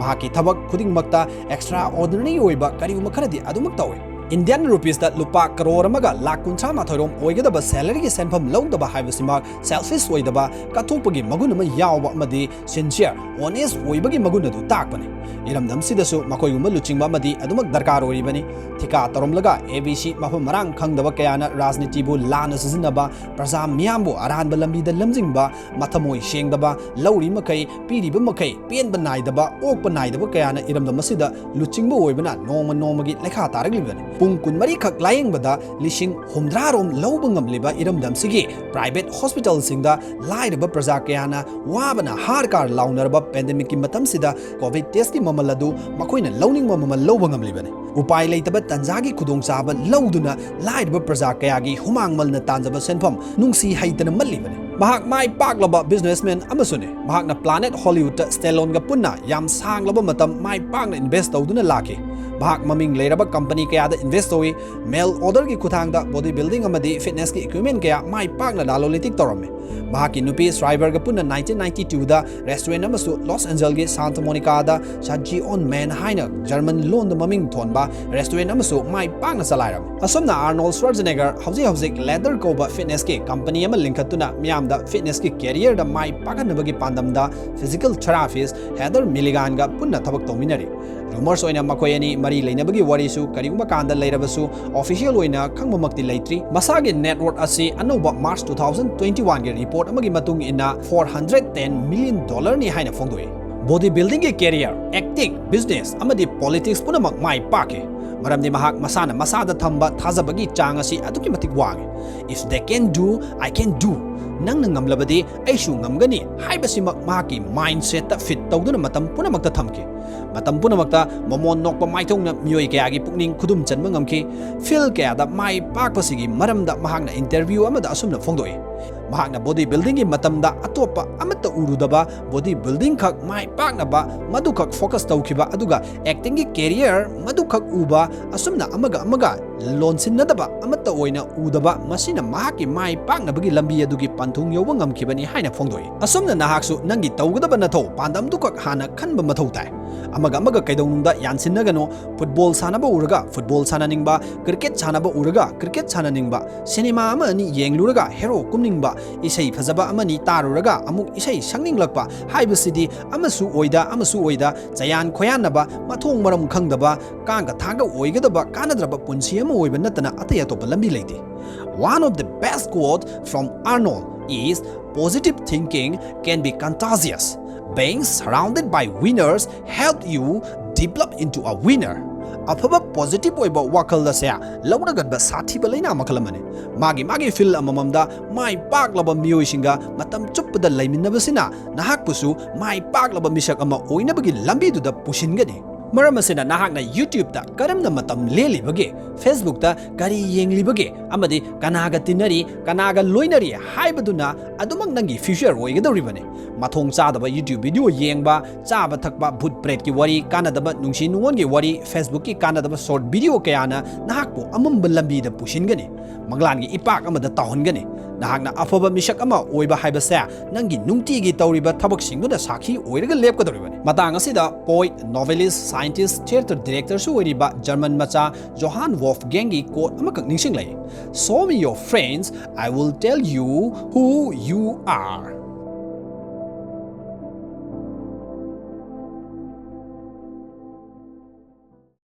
ꯃꯍꯥꯛꯀꯤ ꯊꯕꯛ ꯈꯨꯗꯤꯡꯃꯛꯇ extraordinary ꯑꯣꯏꯕ ꯀꯔꯤꯒꯨꯝꯕ ꯈꯔꯗꯤ ꯑꯗꯨꯃꯛ ꯇꯧꯏ꯫ Indian rupeesꯇ ꯂꯨꯄꯥ ꯀꯔꯣꯔ ꯑꯃꯒ ꯂꯥꯈ ꯀꯨꯟꯊ꯭ꯔꯥ ꯃꯥꯊꯣꯏ ꯔꯣꯝ ꯑꯣꯏꯒꯗꯕ salaryꯒꯤ ꯁꯦꯟꯐꯝ ꯂꯧꯗꯕ ꯍꯥꯏꯕꯁꯤꯃꯛ selfish ꯑꯣꯏꯗꯕ, ꯀꯠꯊꯣꯛꯄꯒꯤ ꯃꯒꯨꯟ ꯑꯃ ꯌꯥꯎꯕ ꯑꯃꯗꯤ sincere, honest ꯑꯣꯏꯕꯒꯤ ꯃꯒꯨꯟ ꯑꯗꯨ ꯇꯥꯛꯄꯅꯤ꯫ ꯏꯔꯝꯗꯝꯁꯤꯗꯁꯨ ꯃꯈꯣꯏꯒꯨꯝꯕ ꯂꯨꯆꯤꯡꯕ ꯑꯃꯗꯤ ꯑꯗꯨꯃꯛ ꯗꯔꯀꯥꯔ ꯑꯣꯏꯔꯤꯕꯅꯤ꯫ ꯊꯤꯀꯥ ꯇꯧꯔꯝꯂꯒ A B C ꯃꯐꯝ ꯃꯔꯥꯡ ꯈꯪꯗꯕ ꯀꯌꯥꯅ ꯔꯥꯖꯅꯤꯇꯤꯕꯨ ꯂꯥꯟꯅ ꯁꯤꯖꯤꯟꯅꯕ, ꯄ꯭ꯔꯖꯥ ꯃꯤꯌꯥꯝꯕꯨ ꯑꯔꯥꯟꯕ ꯂꯝꯕꯤꯗ ꯂꯝꯖꯤꯡꯕ, ꯃꯊꯃꯣꯏ ꯁꯦꯡꯗꯕ, ꯂꯧꯔꯤ ꯃꯈꯩ, ꯄꯤꯔꯤꯕ ꯃꯈꯩ, ꯄꯦꯟꯕ ꯅꯥꯏꯗꯕ, ꯑꯣꯛꯄ ꯅꯥꯏꯗꯕ ꯀꯌꯥꯅ ꯏꯔꯝꯗꯝ ꯑꯁꯤꯗ ꯂꯨꯆꯤꯡꯕ ꯑꯣꯏꯕꯅ ꯅꯣꯡꯃ ꯅꯣꯡꯃꯒꯤ ꯂꯩꯈꯥ ꯇꯥꯔꯛꯂꯤꯕꯅꯤ꯫ ꯄꯨꯡ ꯀꯨꯟꯃꯔꯤ ꯈꯛ ꯂꯥꯌꯦꯡꯕꯗ ꯂꯤꯁꯤꯡ ꯍꯨꯝꯗ꯭ꯔꯥ ꯔꯣꯝ ꯂꯧꯕ ꯉꯝꯂꯤꯕ ꯏꯔꯝꯗꯝꯁꯤꯒꯤ private hospitalꯁꯤꯡꯗ ꯂꯥꯏꯔꯕ ꯄ꯭ꯔꯖꯥ ꯀꯌꯥꯅ ꯋꯥꯕꯅ ꯍꯥꯔ ꯀꯥꯔ ꯂꯥꯎꯅꯔꯕ pandemicꯀꯤ ꯃꯇꯝꯁꯤꯗ COVID testꯀꯤ ꯃꯃꯜ ꯑꯗꯨ ꯃꯈꯣꯏꯅ ꯂꯧꯅꯤꯡꯕ ꯃꯃꯜ ꯂꯧꯕ ꯉꯝꯂꯤꯕꯅꯤ꯫ ꯎꯄꯥꯏ ꯂꯩꯇꯕ ꯇꯟꯖꯥꯒꯤ ꯈꯨꯗꯣꯡꯆꯥꯕ ꯂꯧꯗꯨꯅ ꯂꯥꯏꯔꯕ ꯄ꯭ꯔꯖꯥ ꯀꯌꯥꯒꯤ ꯍꯨꯃꯥꯡ ꯃꯜꯅ ꯇꯥꯟꯖꯕ ꯁꯦꯟꯐꯝ ꯅꯨꯡꯁꯤ ꯍꯩꯇꯅ ꯃꯠꯂꯤꯕꯅꯤ꯫ ꯃꯍꯥꯛ ꯃꯥꯏ ꯄꯥꯛꯂꯕ businessman ꯑꯃꯁꯨꯅꯤ꯫ ꯃꯍꯥꯛꯅ Planet Hollywoodꯇ Stalloneꯒ ꯄꯨꯟꯅ ꯌꯥꯝ ꯁꯥꯡꯂꯕ ꯃꯇꯝ ꯃꯥꯏ ꯄꯥꯛꯅ invest ꯇꯧꯗꯨꯅ ꯂꯥꯛꯈꯤ꯫ ꯃꯍꯥꯛ ꯃꯃꯤꯡ ꯂꯩꯔꯕ company ꯀꯌꯥꯗ invest ꯇꯧꯏ꯫ Mail orderꯒꯤ ꯈꯨꯠꯊꯥꯡꯗ body building ꯑꯃꯗꯤ fitnessꯀꯤ equipment ꯀꯌꯥ ꯃꯥꯏ ꯄꯥꯛꯅ ꯂꯂꯣꯟ ꯏꯇꯤꯛ ꯇꯧꯔꯝꯃꯤ꯫ ꯃꯍꯥꯛꯀꯤ ꯅꯨꯄꯤ Shriverꯒ ꯄꯨꯟꯅ nineteen ninety twoꯗ restaurant ꯑꯃꯁꯨ Los Angelesꯀꯤ Santa Monicaꯗ Shadji on Man ꯍꯥꯏꯅ German ꯂꯣꯟꯗ ꯃꯃꯤꯡ ꯊꯣꯟꯕ restaurant ꯑꯃꯁꯨ ꯃꯥꯏ ꯄꯥꯛꯅ ꯆꯂꯥꯏꯔꯝꯃꯤ꯫ ꯑꯁꯨꯝꯅ Arnold Schwarzenegger ꯍꯧꯖꯤꯛ ꯍꯧꯖꯤꯛ Ladder ꯀꯧꯕ fitnessꯀꯤ company ꯑꯃ ꯂꯤꯡꯈꯠꯇꯨꯅ ꯃꯤꯌꯥꯝꯗ fitnessꯀꯤ careerꯗ ꯃꯥꯏ ꯄꯥꯛꯍꯟꯅꯕꯒꯤ ꯄꯥꯟꯗꯝꯗ physical therapist Heather Milliganꯒ ꯄꯨꯟꯅ ꯊꯕꯛ ꯇꯧꯃꯤꯟꯅꯔꯤ꯫ Rumors ꯑꯣꯏꯅ ꯃꯈꯣꯏ ꯑꯅꯤ ꯃꯔꯤ ꯂꯩꯅꯕꯒꯤ ꯋꯥꯔꯤꯁꯨ ꯀꯔꯤꯒꯨꯝꯕ ꯀꯥꯟꯗ ꯂꯩꯔꯕꯁꯨ official ꯑꯣꯏꯅ ꯈꯪꯕꯃꯛꯇꯤ ꯂꯩꯇ꯭ꯔꯤ꯫ ꯃꯁꯥꯒꯤ net worth ꯑꯁꯤ ꯑꯅꯧꯕ March two thousand twenty-one ꯒꯤ report ꯑꯃꯒꯤ ꯃꯇꯨꯡ ꯏꯟꯅ four hundred ten million dollar ꯅꯤ ꯍꯥꯏꯅ ꯐꯣꯡꯗꯣꯛꯏ꯫ Body building ꯒꯤ career, acting, business ꯑꯃꯗꯤ politics ꯄꯨꯝꯅꯃꯛ ꯃꯥꯏ ꯄꯥꯛꯈꯤ꯫ ꯃꯔꯝꯗꯤ ꯃꯍꯥꯛ ꯃꯁꯥꯅ ꯃꯁꯥꯗ ꯊꯝꯕ ꯊꯥꯖꯕꯒꯤ ꯆꯥꯡ ꯑꯁꯤ ꯑꯗꯨꯛꯀꯤ ꯃꯇꯤꯛ ꯋꯥꯡꯉꯤ꯫ "If they can do, I can do." "ꯅꯪꯅ ꯉꯝꯂꯕꯗꯤ ꯑꯩꯁꯨ ꯉꯝꯒꯅꯤ" ꯍꯥꯏꯕꯁꯤꯃꯛ ꯃꯍꯥꯛꯀꯤ mindset ꯇ fit ꯇꯧꯗꯨꯅ ꯃꯇꯝ ꯄꯨꯝꯅꯃꯛꯇ ꯊꯝꯈꯤ꯫ ꯃꯇꯝ ꯄꯨꯝꯅꯃꯛꯇ ꯃꯃꯣꯟ ꯅꯣꯛꯄ ꯃꯥꯏꯊꯣꯡꯅ ꯃꯤꯑꯣꯏ ꯀꯌꯥꯒꯤ ꯄꯨꯛꯅꯤꯡ ꯈꯨꯗꯨꯝ ꯆꯟꯕ ꯉꯝꯈꯤ꯫ Field ꯀꯌꯥꯗ ꯃꯥꯏ ꯄꯥꯛꯄꯁꯤꯒꯤ ꯃꯔꯝꯗ ꯃꯍꯥꯛꯅ interview ꯑꯃꯗ ꯑꯁꯨꯝꯅ ꯐꯣꯡꯗꯣꯛꯏ, ꯃꯍꯥꯛꯅ body building ꯒꯤ ꯃꯇꯝꯗ ꯑꯇꯣꯞꯄ ꯑꯃꯠꯇ ꯎꯔꯨꯗꯕ, body building ꯈꯛ ꯃꯥꯏ ꯄꯥꯛꯅꯕ ꯃꯗꯨꯈꯛ focus ꯇꯧꯈꯤꯕ, ꯑꯗꯨꯒ acting ꯒꯤ career ꯃꯗꯨꯈꯛ ꯎꯕ, ꯑꯁꯨꯝꯅ ꯑꯃꯒ ꯑꯃꯒ ꯂꯣꯟꯁꯤꯟꯅꯗꯕ ꯑꯃꯠꯇ ꯑꯣꯏꯅ ꯎꯗꯕ, ꯃꯁꯤꯅ ꯃꯍꯥꯛꯀꯤ ꯃꯥꯏ ꯄꯥꯛꯅꯕꯒꯤ ꯂꯝꯕꯤ ꯑꯗꯨꯒꯤ ꯄꯟꯊꯨꯡ ꯌꯧꯕ ꯉꯝꯈꯤꯕꯅꯤ ꯍꯥꯏꯅ ꯐꯣꯡꯗꯣꯛꯏ꯫ ꯑꯁꯨꯝꯅ ꯅꯍꯥꯛꯁꯨ ꯅꯪꯒꯤ ꯇꯧꯒꯗꯕ ꯅꯊꯧ ꯄꯥꯟꯗꯝꯗꯨꯈꯛ ꯍꯥꯟꯅ ꯈꯟꯕ ꯃꯊꯧ ꯇꯥꯏ꯫ ꯑꯃꯒ ꯑꯃꯒ ꯀꯩꯗꯧꯅꯨꯡꯗ ꯌꯥꯟꯁꯤꯟꯅꯒꯅꯨ꯫ Football ꯁꯥꯟꯅꯕ ꯎꯔꯒ football ꯁꯥꯟꯅꯅꯤꯡꯕ, cricket ꯁꯥꯟꯅꯕ ꯎꯔꯒ cricket ꯁꯥꯟꯅꯅꯤꯡꯕ, cinema ꯑꯃ ꯑꯅꯤ ꯌꯦꯡꯂꯨꯔꯒ hero ꯀꯨꯝꯅꯤꯡꯕ, ꯏꯁꯩ ꯐꯖꯕ ꯑꯃꯅꯤ ꯇꯥꯔꯨꯔꯒ ꯑꯃꯨꯛ ꯏꯁꯩ ꯁꯛꯅꯤꯡꯂꯛꯄ ꯍꯥꯏꯕꯁꯤꯗꯤ ꯑꯃꯁꯨ ꯑꯣꯏꯗ ꯑꯃꯁꯨ ꯑꯣꯏꯗ ꯆꯌꯥꯟ ꯈꯣꯌꯥꯟꯅꯕ, ꯃꯊꯣꯡ ꯃꯔꯝ ꯈꯪꯗꯕ, ꯀꯥꯡꯒ ꯊꯥꯡꯒ ꯑꯣꯏꯒꯗꯕ ꯀꯥꯟꯅꯗ꯭ꯔꯕ ꯄꯨꯟꯁꯤ ꯑꯃ ꯑꯣꯏꯕ ꯅꯠꯇꯅ ꯑꯇꯩ ꯑꯇꯣꯞꯄ ꯂꯝꯕꯤ ꯂꯩꯇꯦ꯫ One of the best quote from Arnold is, "Positive thinking can be contagious. Being surrounded by winners help you develop into a winner." ꯑꯐꯕ positive ꯑꯣꯏꯕ ꯋꯥꯈꯜ ꯑꯁꯦ ꯂꯧꯅꯒꯟꯕ ꯁꯥꯊꯤꯕ ꯂꯩꯅꯥ ꯃꯈꯜ ꯑꯃꯅꯤ꯫ ꯃꯥꯒꯤ ꯃꯥꯒꯤ field ꯑꯃꯃꯝꯗ ꯃꯥꯏ ꯄꯥꯛꯂꯕ ꯃꯤꯑꯣꯏꯁꯤꯡꯒ ꯃꯇꯝ ꯆꯨꯞꯄꯗ ꯂꯩꯃꯤꯟꯅꯕꯁꯤꯅ ꯅꯍꯥꯛꯄꯨꯁꯨ ꯃꯥꯏ ꯄꯥꯛꯂꯕ ꯃꯤꯁꯛ ꯑꯃ ꯑꯣꯏꯅꯕꯒꯤ ꯂꯝꯕꯤꯗꯨꯗ ꯄꯨꯁꯤꯟꯒꯅꯤ꯫ ꯃꯔꯝ ꯑꯁꯤꯅ ꯅꯍꯥꯛꯅ YouTube ꯇ ꯀꯔꯝꯅ ꯃꯇꯝ ꯂꯦꯜꯂꯤꯕꯒꯦ, Facebook ꯇ ꯀꯔꯤ ꯌꯦꯡꯂꯤꯕꯒꯦ, ꯑꯃꯗꯤ ꯀꯅꯥꯒ ꯇꯤꯟꯅꯔꯤ, ꯀꯅꯥꯒ ꯂꯣꯏꯅꯔꯤ ꯍꯥꯏꯕꯗꯨꯅ ꯑꯗꯨꯃꯛ ꯅꯪꯒꯤ future ꯑꯣꯏꯒꯗꯧꯔꯤꯕꯅꯤ꯫ ꯃꯊꯣꯡ ꯆꯥꯗꯕ YouTube video ꯌꯦꯡꯕ, ꯆꯥꯕ ꯊꯛꯄ, ꯚꯨꯠ ꯄ꯭ꯔꯦꯠꯀꯤ ꯋꯥꯔꯤ, ꯀꯥꯟꯅꯗꯕ ꯅꯨꯡꯁꯤ ꯅꯨꯡꯉꯣꯟꯒꯤ ꯋꯥꯔꯤ, Facebook ꯀꯤ ꯀꯥꯟꯅꯗꯕ short video ꯀꯌꯥꯅ ꯅꯍꯥꯛꯄꯨ ꯑꯃꯝꯕ ꯂꯝꯕꯤꯗ ꯄꯨꯁꯤꯟꯒꯅꯤ, ꯃꯪꯂꯥꯟꯒꯤ ꯏꯄꯥꯛ ꯑꯃꯗ ꯇꯥꯎꯍꯟꯒꯅꯤ꯫ ꯅꯍꯥꯛꯅ ꯑꯐꯕ ꯃꯤꯁꯛ ꯑꯃ ꯑꯣꯏꯕ ꯍꯥꯏꯕꯁꯦ ꯅꯪꯒꯤ ꯅꯨꯡꯇꯤꯒꯤ ꯇꯧꯔꯤꯕ ꯊꯕꯛꯁꯤꯡꯗꯨꯅ ꯁꯥꯈꯤ ꯑꯣꯏꯔꯒ ꯂꯦꯞꯀꯗꯧꯔꯤꯕꯅꯤ꯫ ꯃꯇꯥꯡ ꯑꯁꯤꯗ poet, novelist, scientist, theatre director ꯁꯨ ꯑꯣꯏꯔꯤꯕ German ꯃꯆꯥ Johann Wolfgang ꯒꯤ quote ꯑꯃꯈꯛ ꯅꯤꯡꯁꯤꯡꯂꯛꯏ, "Show me your friends, I will tell you who you are."